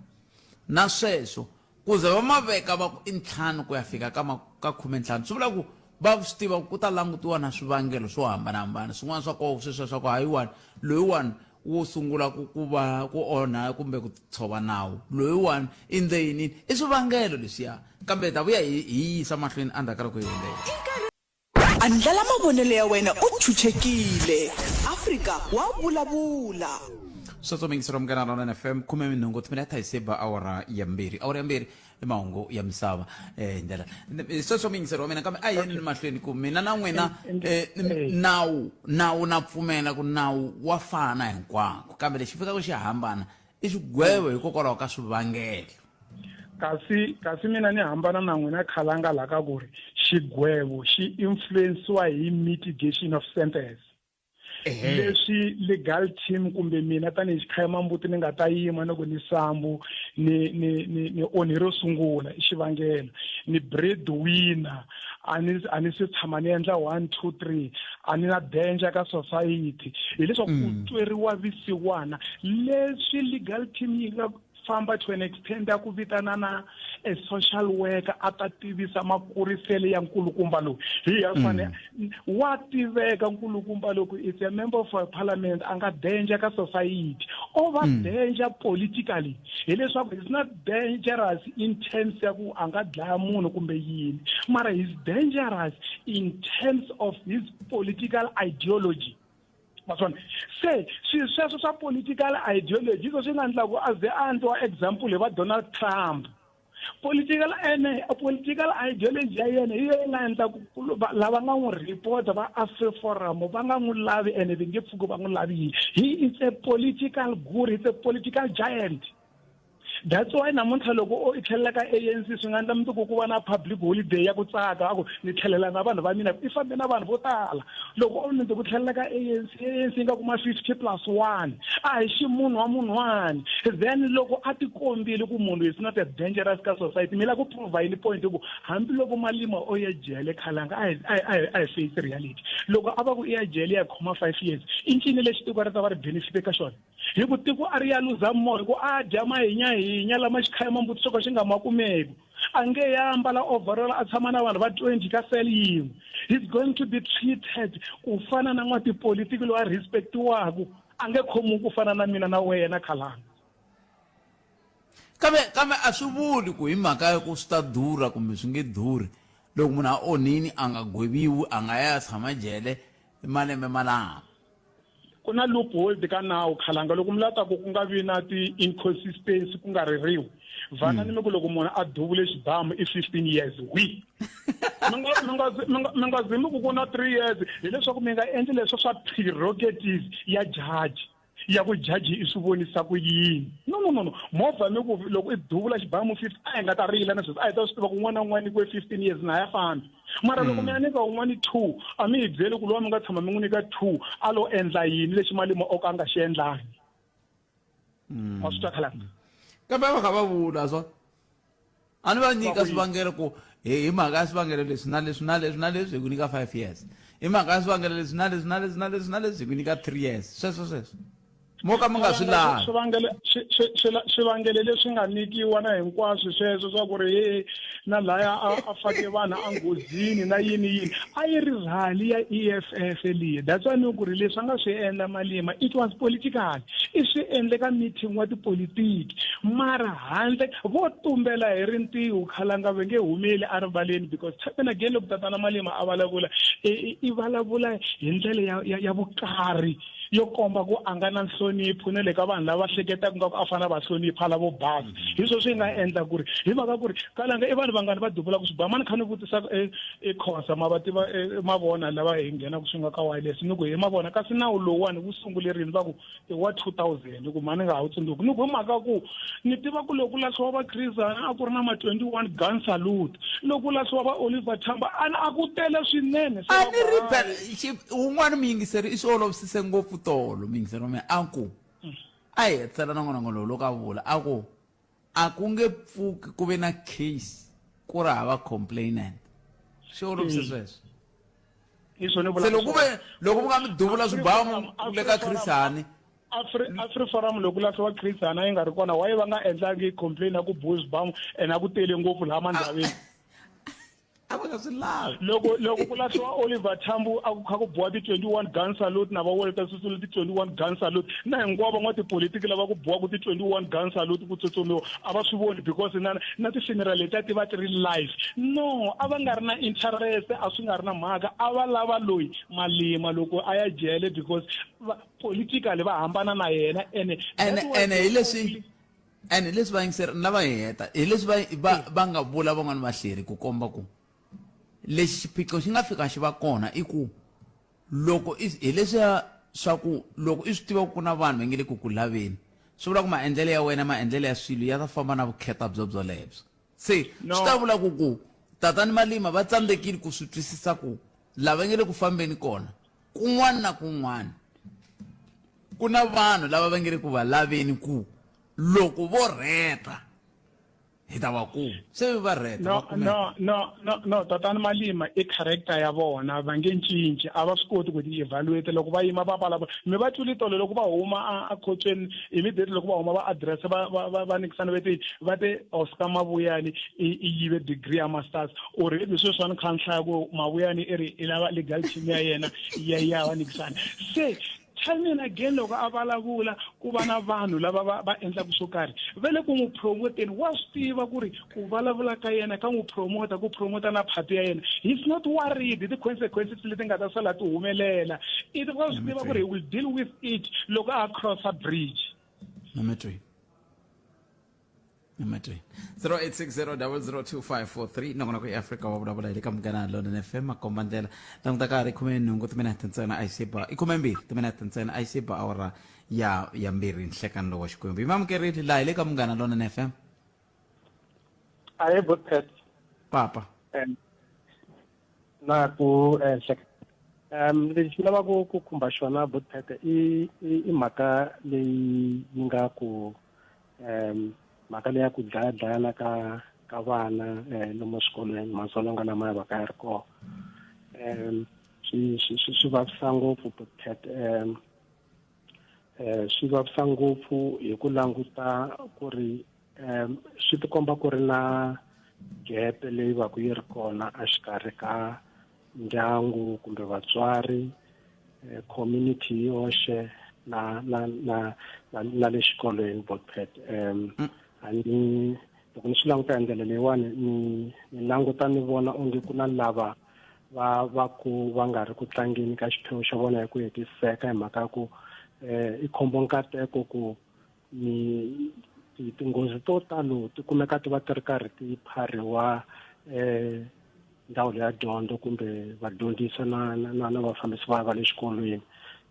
na sweswo ku ze va ma veka va ku i ntlhanu ku ya fika ka ka khumentlhanu swi vula ku va swi tiva ku ta langutiwa na swivangelo swo hambanahambana swin'wana swa koho sweswiya swa ku hayiwani loyiwani wo sungula ku ku va ku onha kumbe ku tshova nawu loyiwani i ndle yini i swivangelo leswiya kambe hi ta vuya hi hi yisa mahlweni endzhaku ka loko hi hundzela Andlala mavonelo ya wena u chuchekile. Afrika wa vulavula. Sweswo miyingiselo munghana Lonene FM khume minhungu timinete hi se ba awara ya mbirhi awara ya mbirhi i mahungu ya misava eh hi ndlela sweswo miyingiselo wa mina kambe a hi yeni mahlweni ku mina na n'wina eh, nawu nawu na pfumela ku nawu wa fana hinkwako kambe lexi fikaka xi hambana i xigwevo hikokwalaho ka swivangelo kasi kasi mina ni hambana na n'wina khalanga la ka ku ri xigwevo xi influensiwa hi mitigation of sentence. Leswi legal team kumbe mina tanihi xikhaya mambuti ni nga ta yima ni ku ni sambu ni ni ni ni onhi ro sungula i xivangelo ni bread winner a ni a ni se tshama ni endla 1 2 3 a ni na danger ka society hileswaku ku tweriwa visiwana leswi legal team yi nga famba to an extent ya ku vitana na a social worker a ta tivisa makurisele ya nkulukumba lowu hi ya fane wa tiveka nkulukumba loko it's a member of parliament a nga danger ka society o va danger politically hileswaku it's not dangerous in terms ya ku a nga dlaya munhu kumbe yini mara he's dangerous in terms of his political ideology maswona se swilo sweswo swa political ideology swo swi nga endla ku a ze a endliwa example hi va Donald Trump political ene political ideology ya yena hi yo yi nga endla ku lava nga n'wi report va AfriForum va nga n'wi lavi ene va nge pfuki va n'wi lavi he is a political guru he's a political giant that's why namuntlha loko o i tlhelela ka ANC swi nga endla mundzuku ku va na public holiday ya ku tsaka a ku ni tlhelela na vanhu va mina i fambe na vanhu vo tala loko o mundzuku tlhelela ka ANC ANC yi nga kuma 50 plus 1 a hi ximunhu wa munhwani then loko a tikombile ku munhu is not a dangerous ka society mi la ku prova yini point ku hambiloko malima o ya jele khalanga a hi a hi face reality loko a va ku i ya jele ya khoma 5 years i ncini lexi tiko ri ta va ri benefit ka xona hi ku tiko a ri ya luza moya ku a dya mahinyahinya lama xikhaya mambuti xo ka xi nga ma kumeki a nge ya ambala overall a tshama na vanhu va 20 ka cell yin'we he's going to be treated ku fana na n'watipolitiki loyi a respectiwaku a nge khomiwi ku fana na mina na wena khalanga kambe kambe a swi vuli ku hi mhaka ya ku swi ta durha kumbe swi nge durhi loko munhu a onhini a nga gweviwi a nga ya tshama jele malembe malama ku na loophole ka nawu khalanga loko mi lava ku ku nga vi na ti-inconsistency ku nga ririwi vanani mi ku loko munhu a duvule xibamu i 15 years wi mi nga mi nga mi nga mi nga zi mi ku ku na 3 years hileswaku mi nga endli leswo swa prerogatives ya judge ya ku judge i swi vonisa ku yini no no no no movha mi ku loko i duvula xibamu 50 a hi nga ta rila na sweswi a hi ta swi tiva ku n'wana na un'wana nyikiwe 15 years na ya fambi mara loko mi ya nyika un'wana two a mi hi byeli ku lowa mi nga tshama mi n'wi nyika two a lo endla yini lexi malima o ka a nga xi endlangi wa swi twa khalanga kambe va kha va vula swa a ni va nyika swivangelo ku hi mhaka ya swivangelo leswi na leswi na leswi na leswi hi ku nyika five years hi mhaka ya swivangelo leswi na leswi na leswi na leswi na leswi hi ku nyika three years sweswo sweswo mo ka mi nga swi lavi swivangelo swivangelo leswi nga nyikiwa na hinkwaswo sweswo swa ku ri he na laya a fake vanhu enghozini na yini yini a yi ri rally ya EFF liya that's why ni ku ri leswi a nga swi endla Malima it was political i swi endle ka meeting wa tipolitiki mara handle vo tumbela hi rintiho khalanga va nge humeli erivaleni because time and again loko tatana Malima a vulavula i vulavula hi ndlela ya ya vukarhi yo komba ku a nga na nhlonipho na le ka vanhu lava hleketaka nga ku a fanele va hlonipha lavo basa hi swo swi nga endla ku ri hi mhaka ku ri kalanga i vanhu vangani va duvulaka swibama ni kha ni vutisa e khosa ma va tiva ma vona lava hi nghenaka swi nga ka wireless ni ku hi ma vona kasi nawu lowuwani wu sungule rini va ku i wa 2000 ni ku mhani nga ha wu tsundzuki ni ku hi mhaka ku ni tiva ku loko ku lahliwa va Chris Hani a ku ri na ma 21 gun salute loko ku lahliwa va Oliver Tambo a a ku tele swinene a ni ri phela wun'wana muyingiseri i swi olovisise ngopfu tolo muyingiseri wa mina a ku a hi hetisela na n'wana lowu loko a vula a ku a ku nge pfuki ku ve na case ku ri hava complainant swi olovise sweswo se loko ve loko mi nga mi duvula swibamu le ka Chris Hani AfriForum loko lahliwa Chris Hani a yi nga ri kona why va nga endlangi complain ya ku biwe swibamu ene a ku tele ngopfu laha mandhaveni a va nga swi lavi loko loko ku lahliwa Oliver Tambo a ku kha ku biwa ti-21 gun salute na va Walter Sisulu ti-21 gun salute na hinkwavo van'watipolitiki lava ku biwaka ti-21 gun salute ku tsutsumiwa a va swi voni because na na ti-funeral letiya ti va ti ri live no a va nga ri na interest a swi nga ri na mhaka a va lava loyi malima loko a ya jele because politically va hambana na yena ene ene ene hi leswi ene hi leswi vayingiseri ni lava hi heta hi leswi va va va nga vula van'wani vahleri ku komba ku lexi xiphiqo xi nga fika xi va kona i ku loko hi leswiya swa ku loko i swi tiva ku na vanhu va nge le ku ku laveni swi vula ku maendlelo ya wena maendlelo ya swilo ya ta famba na vukheta byo byolebyo se swi ta vula ku ku tatani malima va tsandzekile ku swi twisisa ku lava nge le ku fambeni kona kun'wana na kun'wana. Ku na vanhu lava va nge le ku va laveni ku loko vo rheta hi ta va kuma. Se va rheta No, va kumeka. no, no, no, no, tatani Malima i character ya vona, va nge cinci, a va swi koti ku ti evaluate loko va yima va vulavula. Mi va twile tolo loko va huma a a khotsweni immediately loko va huma va address va va va va nikisana va te va te Oscar Mabuyane i i yive degree ya masters already sweswiwani kha ni hlaya ku Mabuyane i ri i lava legal team ya yena ya ya va nikisana se time and again loko a vulavula ku va na vanhu lava va va endlaka swo karhi va le ku n'wi promoteni wa swi tiva ku ri ku vulavula ka yena ka n'wi promota ku promota na phati ya yena he's not worried hi ti-consequences leti nga ta sala ti humelela i wa swi tiva ku ri he will deal with it loko a crossa bridge Number 3. Number 3. 0860002543 nongonoko ya Afrika wa vulavula hi le ka Munghana Lonene FM makomba ndlela languta ka ha ri 18 timinete ntsena a yi se ba i 12 timinete ntsena a yi se ba awara ya ya mbirhi nhlekani lowu wa Xikwembu yi mamukerile laha hi le ka Munghana Lonene FM Ahe Botpet. Papa. Na ku hleka. Lexi ni lavaka ku khumba xona Botpet i i mhaka leyi yi nga ku mhaka leyi ya ku dlaya dlayana ka ka vana lomu swikolweni madzolonga lama ya va ka ya ri kona. Swi swi swi vavisa ngopfu Botpet. Swi vavisa ngopfu hi ku languta ku ri swi tikomba ku ri na gap leyi va ku yi ri kona exikarhi ka ndyangu kumbe vatswari community yoxe na na na na, na le xikolweni botpet a ni loko ni swi languta hi ndlela leyiwani ni ni languta ni vona onge ku na lava va va ku va nga ri ku tlangeni ka xiphemu xa vona hi ku hetiseka hi mhaka ya ku i khombo nkateko ku ni tinghozi to talo ti kumeka ti va ti ri karhi ti phariwa eh ndzawulo ya dyondzo kumbe vadyondzisi na na na vafambisi va va le xikolweni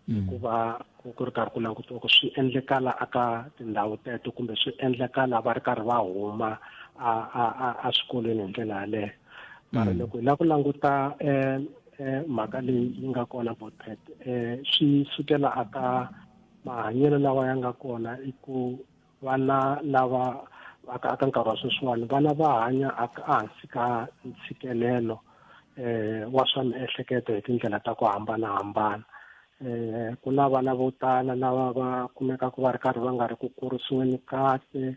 hikuva ku ri karhi ku langutiwa ku swi endlekala aka tindhawu teto kumbe swi endlekala va ri karhi va huma a a a eswikolweni hi ndlela yaleyo mara loko hi lava ku languta um mhaka leyi yi nga kona botpet um swi sukela aka mahanyelo lawa ya nga kona i ku vana lava aka aka nkarhi wa sweswiwani vana va hanya ehansi ka ntshikelelo eh wa swa miehleketo hi tindlela ta ku hambanahambana eh ku na vana vo tala lava va kumekaka va ri karhi va nga ri ku kurisiweni kahle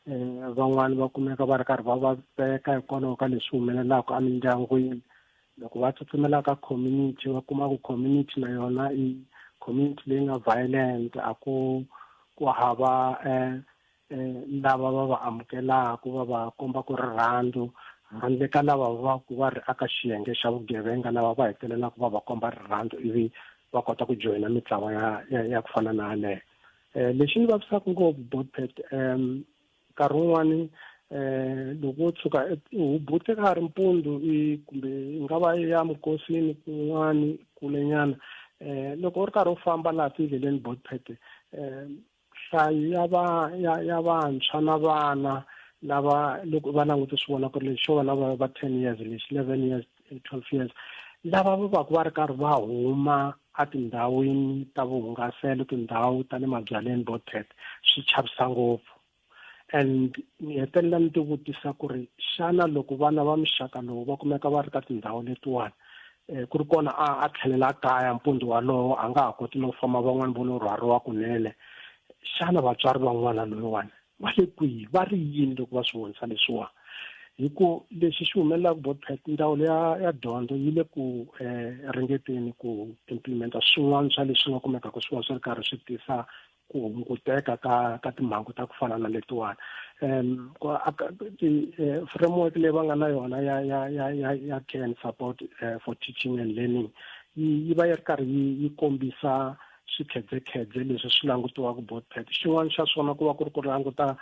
eh van'wani va kumeka va ri karhi va vaviseka hikwalaho ka leswi humelelaka emindyangwini loko va tsutsumela ka community va kuma ku community na yona i community leyi nga violent a ku ku hava eh, eh, lava va va amukelaka va va komba ku rirhandzu handle ka lava va ku va ri aka xiyenge xa vugevenga lava va hetelelaka va va komba rirhandzu ivi va kota ku joyina mitlawa ya ya, ya ku fana na yaleyo um lexi ni vavisaka ngopfu botpet um nkarhi wun'wani eh loko wo tshuka u hubute ka ha ri mpundzu i kumbe i nga va ya mukosini kun'wani kulenyana eh loko u ri karhi u famba laha tindleleni botpet eh nhlayo ya va ya ya vantshwa na vana lava loko va langute swi vona ku ri lexi xo va lava va 10 years lexi 11 years 12 years lava va va ku va ri karhi va huma etindhawini ta vuhungaselo tindhawu ta le mabyaleni botpet swi chavisa ngopfu and ni hetelela ni tivutisa ku ri xana loko vana va muxaka lowu va kumeka va ri ka tindhawu letiwani um ku ri kona a a tlhelela kaya mpundzu walowo a nga ha koti no famba van'wani vo lo rhwariwa kunene xana vatswari van'wana loyiwani va le kwihi va ri yini loko va swi vonisa leswiwani hi ku lexi xi humelelaka botpet ndzawulo ya ya dyondzo yi le ku um ringeteni ku implementa swin'wana swa leswi nga kumekaka swi va swi ri karhi swi tisa ku hunguteka ka ka timhangu ta ku fana na letiwani um framework leyi va nga na yona ya ya ya ya ya care and support for teaching and learning yi va yi ri karhi yi yi kombisa swikhedzekhedze leswi swi langutiwaka botpet xin'wana xa swona ku va ku ri ku languta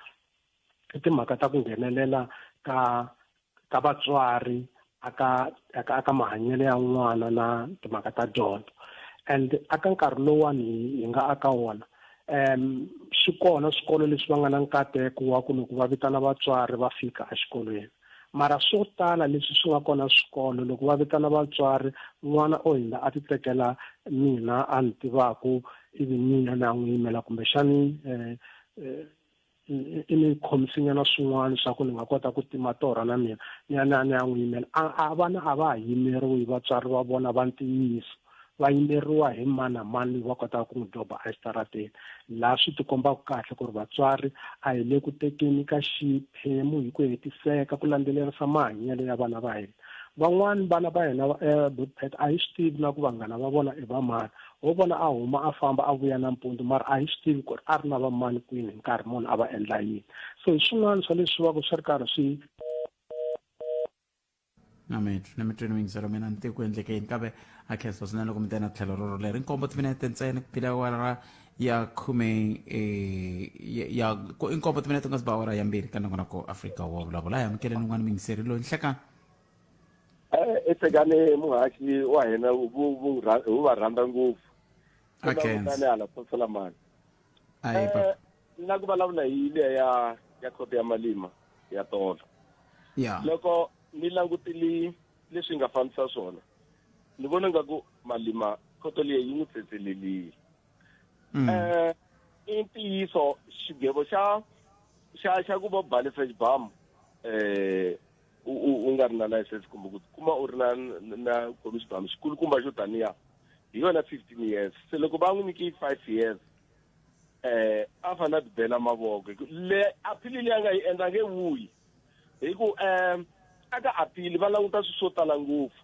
timhaka ta ku nghenelela ka ka vatswari aka aka aka mahanyelo ya n'wana na timhaka ta dyondzo and aka nkarhi lowuwani hi nga aka wona um swi kona swikolo leswi va nga na nkateko wa ku loko va vitana vatswari va fika exikolweni mara swo tala leswi swi nga kona swikolo loko va vitana vatswari n'wana o hindza a ti tekela mina a ni tivaku ivi ni ya ni ya n'wi yimela kumbexani um i ni khomisinyana swin'wana swa ku ni nga kota ku tima torha na mina ni ya ni ya ni ya n'wi yimela a a vana a va ha yimeriwi hi vatswari va vona va ntiyiso va yimeriwa hi mani na mani loyi va kotaka ku n'wi doba exitarateni laha swi tikombaka kahle ku ri vatswari a hi le ku tekeni ka xiphemu hi ku hetiseka ku landzelerisa mahanyelo ya vana va hina van'wani vana va hina eh, Butpet a hi swi tivi na ku vanghana va vona i va mani ho vona a huma a famba a vuya nampundzu mara a hi swi tivi ku ri a ri na va mani kwini hi nkarhi muni a va endla yini so hi swin'wana swa leswi va ku swi ri karhi swi na mitwi na mitwi ni yingiselo mina ni tivi ku endleke yini kambe a khensa swinene loko mi te na tlhelo roro leri nkombo timinete ntsena ku bile awara ya khume eh, ya i nkombo timinete ku nga si ba awara ya mbirhi ka nongonoko afrika wa vulavula hi amukeleni un'wana muyingiseri loyi nhlekani Eh, i tekane muhaxi wa hina wu va rhandza ngopfu kutani hala Salamani eh, na ku vulavula hi liya ya ya khoto ya malima ya tolo ya loko ni langutile leswi nga fambisa swona ni vona nga ku malima khoto liya yi n'wi tsetselelile mm. eh i ntiyiso xigwevo xa xa xa ku va balesa xibamu eh u nga ri na license kumbe ku kuma u ri na na khome xibamu xikulukumba xo taniya hi yona 15 years se loko va n'wi nyike 5 years eh a fanele a tibela mavoko le aphili leyi a nga yi endla nge vuyi hi ku um aka aphili va languta swilo swo tala ngopfu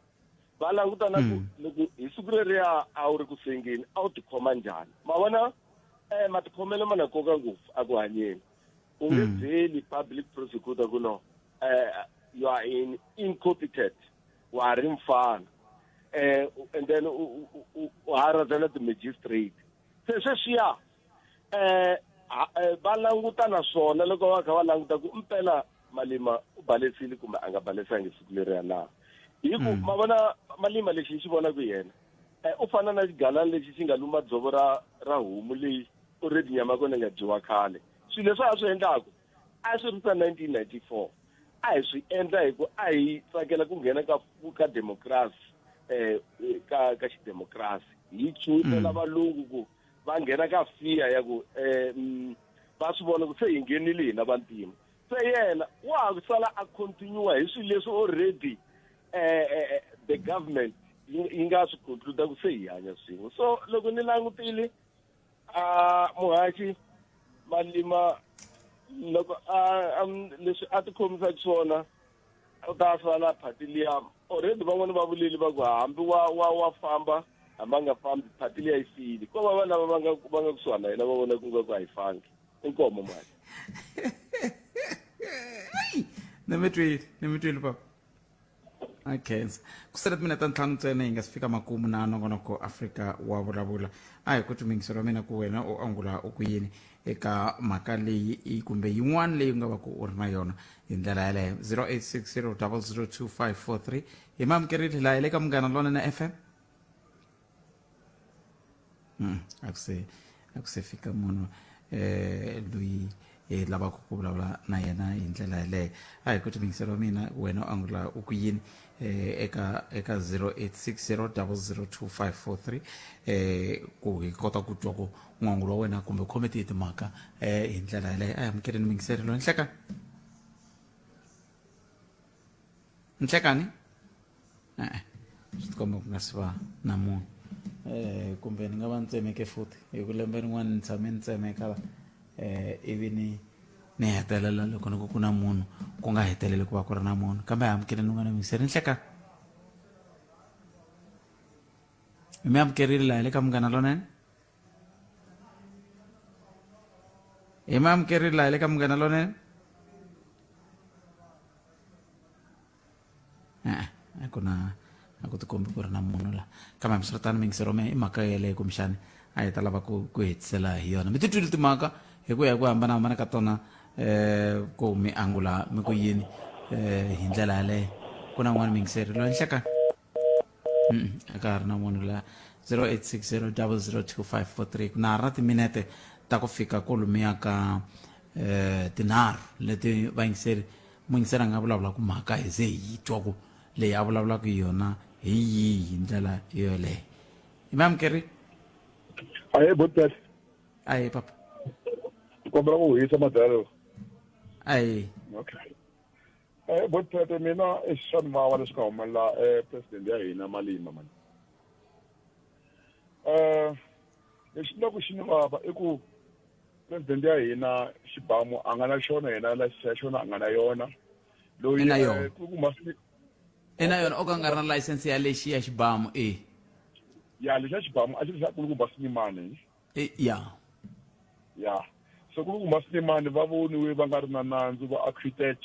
va languta na ku hmm. loko hi siku reriya a wu ri ku sengeni a wu tikhoma njhani ma vona um matikhomelo ma na nkoka ngopfu a ku hanyeni u nge hmm. byeli public prosecutor ku no um you are in incompetent wa ha ri mfana um and then u harasa na ti-magistrate se sweswiya um va languta na swona loko va kha va languta ku mpela malima u balesile kumbe a nga balesangi siku leriya na hi ku mm. ma vona malima lexi hi xi vonaka yena eh, u fana na xigalani lexi xi nga luma dzovo ra ra homu leyi already nyama ya kona yi nga dyiwa khale swilo leswi a swi endlaku a swi ri swa 1994 a hi swi endla hi ku a hi tsakela ku nghena ka ka democracy eh ka ka xidemocracy hi chuhutela mm. valungu ku va nghena ka fiya ya ku eh mm, va swi vona ku se hi nghenile hina vantima se yena wa ha ku sala a continue hi swilo leswi already eh, eh, eh the government yi nga swi conclude ku se hi hanya swin'we so loko ni langutile a muhaxi malima loko a leswi a tikhomisaka swona u ta sala phati liya already van'wani va vuleli va ku hambi wa wa wa famba hambi a nga fambi phati liya yi file ko va va lava va nga va nga kusuhana na yena va vona ku nga ku a yi fangi inkomo mali ni mi twile ni mi twile papa a khensa ku sele timinete ntlhanu ntsena hi nga si fika makumu na nongonoko afrika wa vulavula a hi ku twimingiselo wa mina ku wena u angula u ku yini eka mhaka leyi kumbe yin'wana leyi u nga va ku u ri na yona hi ndlela yaleyo 0860 002543 hi maamukerile laha hi le ka munghana lonene fm mm, a ku se a ku se fika munhu eh loyi hi lavaka ku vulavula na yena hi ndlela yaleyo a hi ku timingiselo wa mina wena u angula u ku yini eh, eka eka 0860002543 eh ku hi kota ku twa ku n'wangulo wa wena kumbe khome tihi timhaka eh hi ndlela yaleyo a hi amukeleni mingiseri loyi nhlekani nhlekani e-e swi tikomba ku nga si va na munhu eh kumbe ni nga va ni tsemeke futhi hi ku lembe rin'wana ni tshame ni tsemeka la eh ivi ni ni hetelela loko ni ku ku na munhu ku nga heteleli ku va ku ri na munhu kambe amukeleni un'wana mingiseri nhlekani mi amukerile laha le ka munghana lonene hi mi amukerile laha le ka munghana lonene e-e a ku na a ku tikombi ku ri na munhu la kambe hambiswiritano mingisero me i mhaka yeleyo kumbexani a hi ta lava ku ku hetisela hi yona mi titwile timhaka hi ku ya hi ku hambanahambana ka tona eh ku mi angula mi ku yini eh hi ndlela yaleyo ku na n'wana mingiseri loyi nhlekani a ka ha ri na munhu la 0860 002543 ku na ha ri na timinete ta ku fika kolomiya ka eh tinharhu leti vayingiseri Muyingiseri a nga vulavulaka mhaka hi ze hi yi twa ku leyi a vulavulaka hi yona hi yihi hi ndlela yoleyo. I mi amukeri? Ahee Botpet. Ahee papa. Kombela ku hisa madalo. Ahee. Okay. Eh Botpet mina i swa ni vava leswi nga humelela eh president ya hina Malima mani. Eh lexi nga ku xi ni vava i ku president ya hina xibamu a nga na xona yena license ya xona a nga na yona. Loyi I na yona. eh, ku kuma I na yona o ka nga ri na license ya lexi ya xibamu e. Ya lexa xibamu a xi ri xa kulukumba Sinyimani. E ya. Ya. So kulukumba Sinyimani va voniwe va nga ri na nandzu va acquitted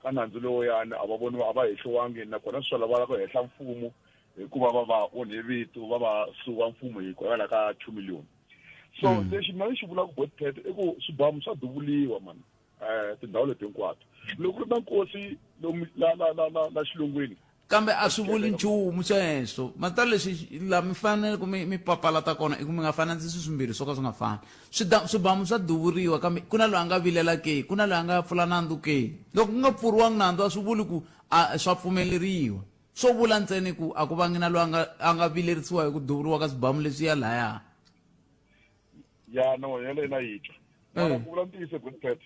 ka nandzu lowuyani a va voniwa a va hehliwangi nakona swi va lava ku hehla mfumo hikuva va va onhe vito va va suwa mfumo hikwalaho ka 2 million. So lexi mina ni xi vulaka Botpet i ku swibamu swa duvuliwa mani eh tindhawu leti hinkwato. Loko ku ri na nkosi lomu la la la la la xilungwini Kambe a swi vuli nchumu sweswo. Mata leswi la mi fanele ku mi mi papalata kona i ku mi nga fananisi swilo swimbirhi swo ka swi nga fani. Swi swibamu swa duvuriwa kambe ku na loyi a nga vilela ke, ku na loyi a nga pfula nandzu ke. Loko ku nga pfuriwangi nandzu a swi vuli ku a swa pfumeleriwa. Swo vula ntsena ku a ku vangi na loyi a nga a nga vilerisiwa hi ku duvuriwa ka swibamu leswiya laya. Ya no yeleyo na yi twa. Mara ku vula ntiyiso Good Pet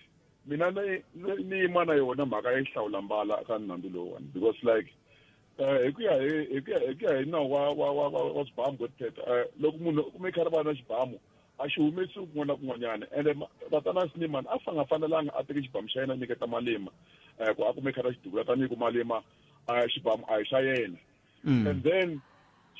mina ni ni yima na yona mhaka ya xihlawula mbala ka nandzu lowuwani because like eh hi ku ya hi hi ku ya hi ku ya hi nawu wa wa wa wa wa swibamu Good Pet eh loko munhu u kume kha ri va na xibamu a xi humesiwi kun'wana na kun'wanyana ende tatana Snyman a fa nga fanelanga a teke xibamu xa yena a nyiketa Malema eh ku a kume kha ra xi duvula tanihi ku Malema xibamu a hi xa yena and then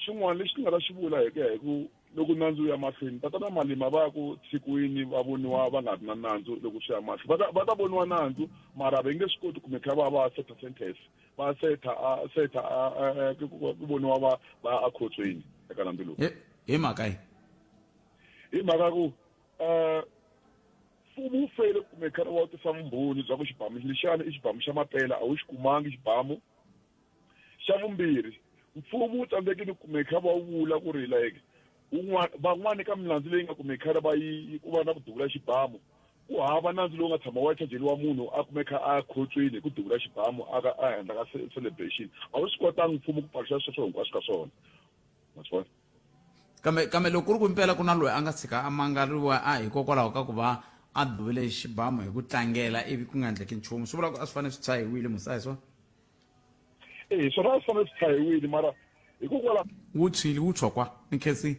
xin'wana lexi ni nga ta xi vula hi ku ya hi ku loko nandzu wu ya mahlweni tatana Malima va ya ku tshikiwini va voniwa va nga ri na nandzu loko swi ya mahlweni va ta va ta voniwa nandzu mara va nge swi koti kumbe kha va va setha sentence va setha a setha a ku voniwa va va ekhotsweni eka nandzu lowu hi mhaka yi hi mhaka ku um mfumo wu feyile kumbe khale wa tisa vumbhoni bya ku xibamu lexiyani i xibamu xa mapela a wu xi kumangi xibamu Xa vumbirhi, mfumo wu tsandzekile ku kumeka va vula ku ri like un'wana van'wani ka milandzu leyi nga kumeka va yi ku va na ku duvula xibamu ku hava nandzu lowu nga tshama wa chajeriwa munhu a kumeka a khotsweni hi ku duvula xibamu a ka a endla ka celebration a wu swi kotangi mfumo ku paluxa sweswo hinkwaswo ka swona ma swi vona kambe kambe loko ku ri ku impela ku na loyi a nga tshika a mangariwa a hikokwalaho ka ku va a duvule xibamu hi ku tlangela ivi ku nga endleki nchumu swi vula ku a swi fanele swi tshahiwile musa hi swona Eh, swona a swi fanele swi tshahiwile mara hikokwalaho wu tshwile wu tshwa kwa ni khensile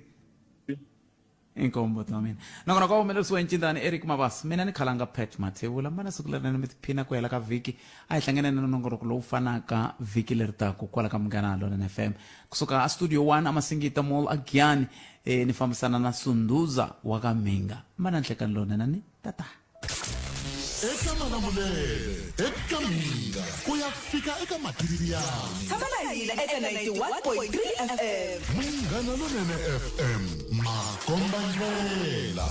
inkombo ta mina nakona kwa humelerisiwa ncindani eric mabasa mina ni khalanga pat mathevula mana siku lerinene mi tiphina ku hela ka vhiki a hi hlangane na nongonoko lowu fanaka vhiki leri taka kwala ka munghana lonene fm kusuka a studio 1 amasingita mall a giyani eh, ni fambisana na sunduza wa ka mhinga mana nhlekani lonene ni tata eka malamulele eka mhinga ku ya fika eka matiriyani Tshama na hina eka 91.3 FM. Munghana Lonene FM makomba ndlela.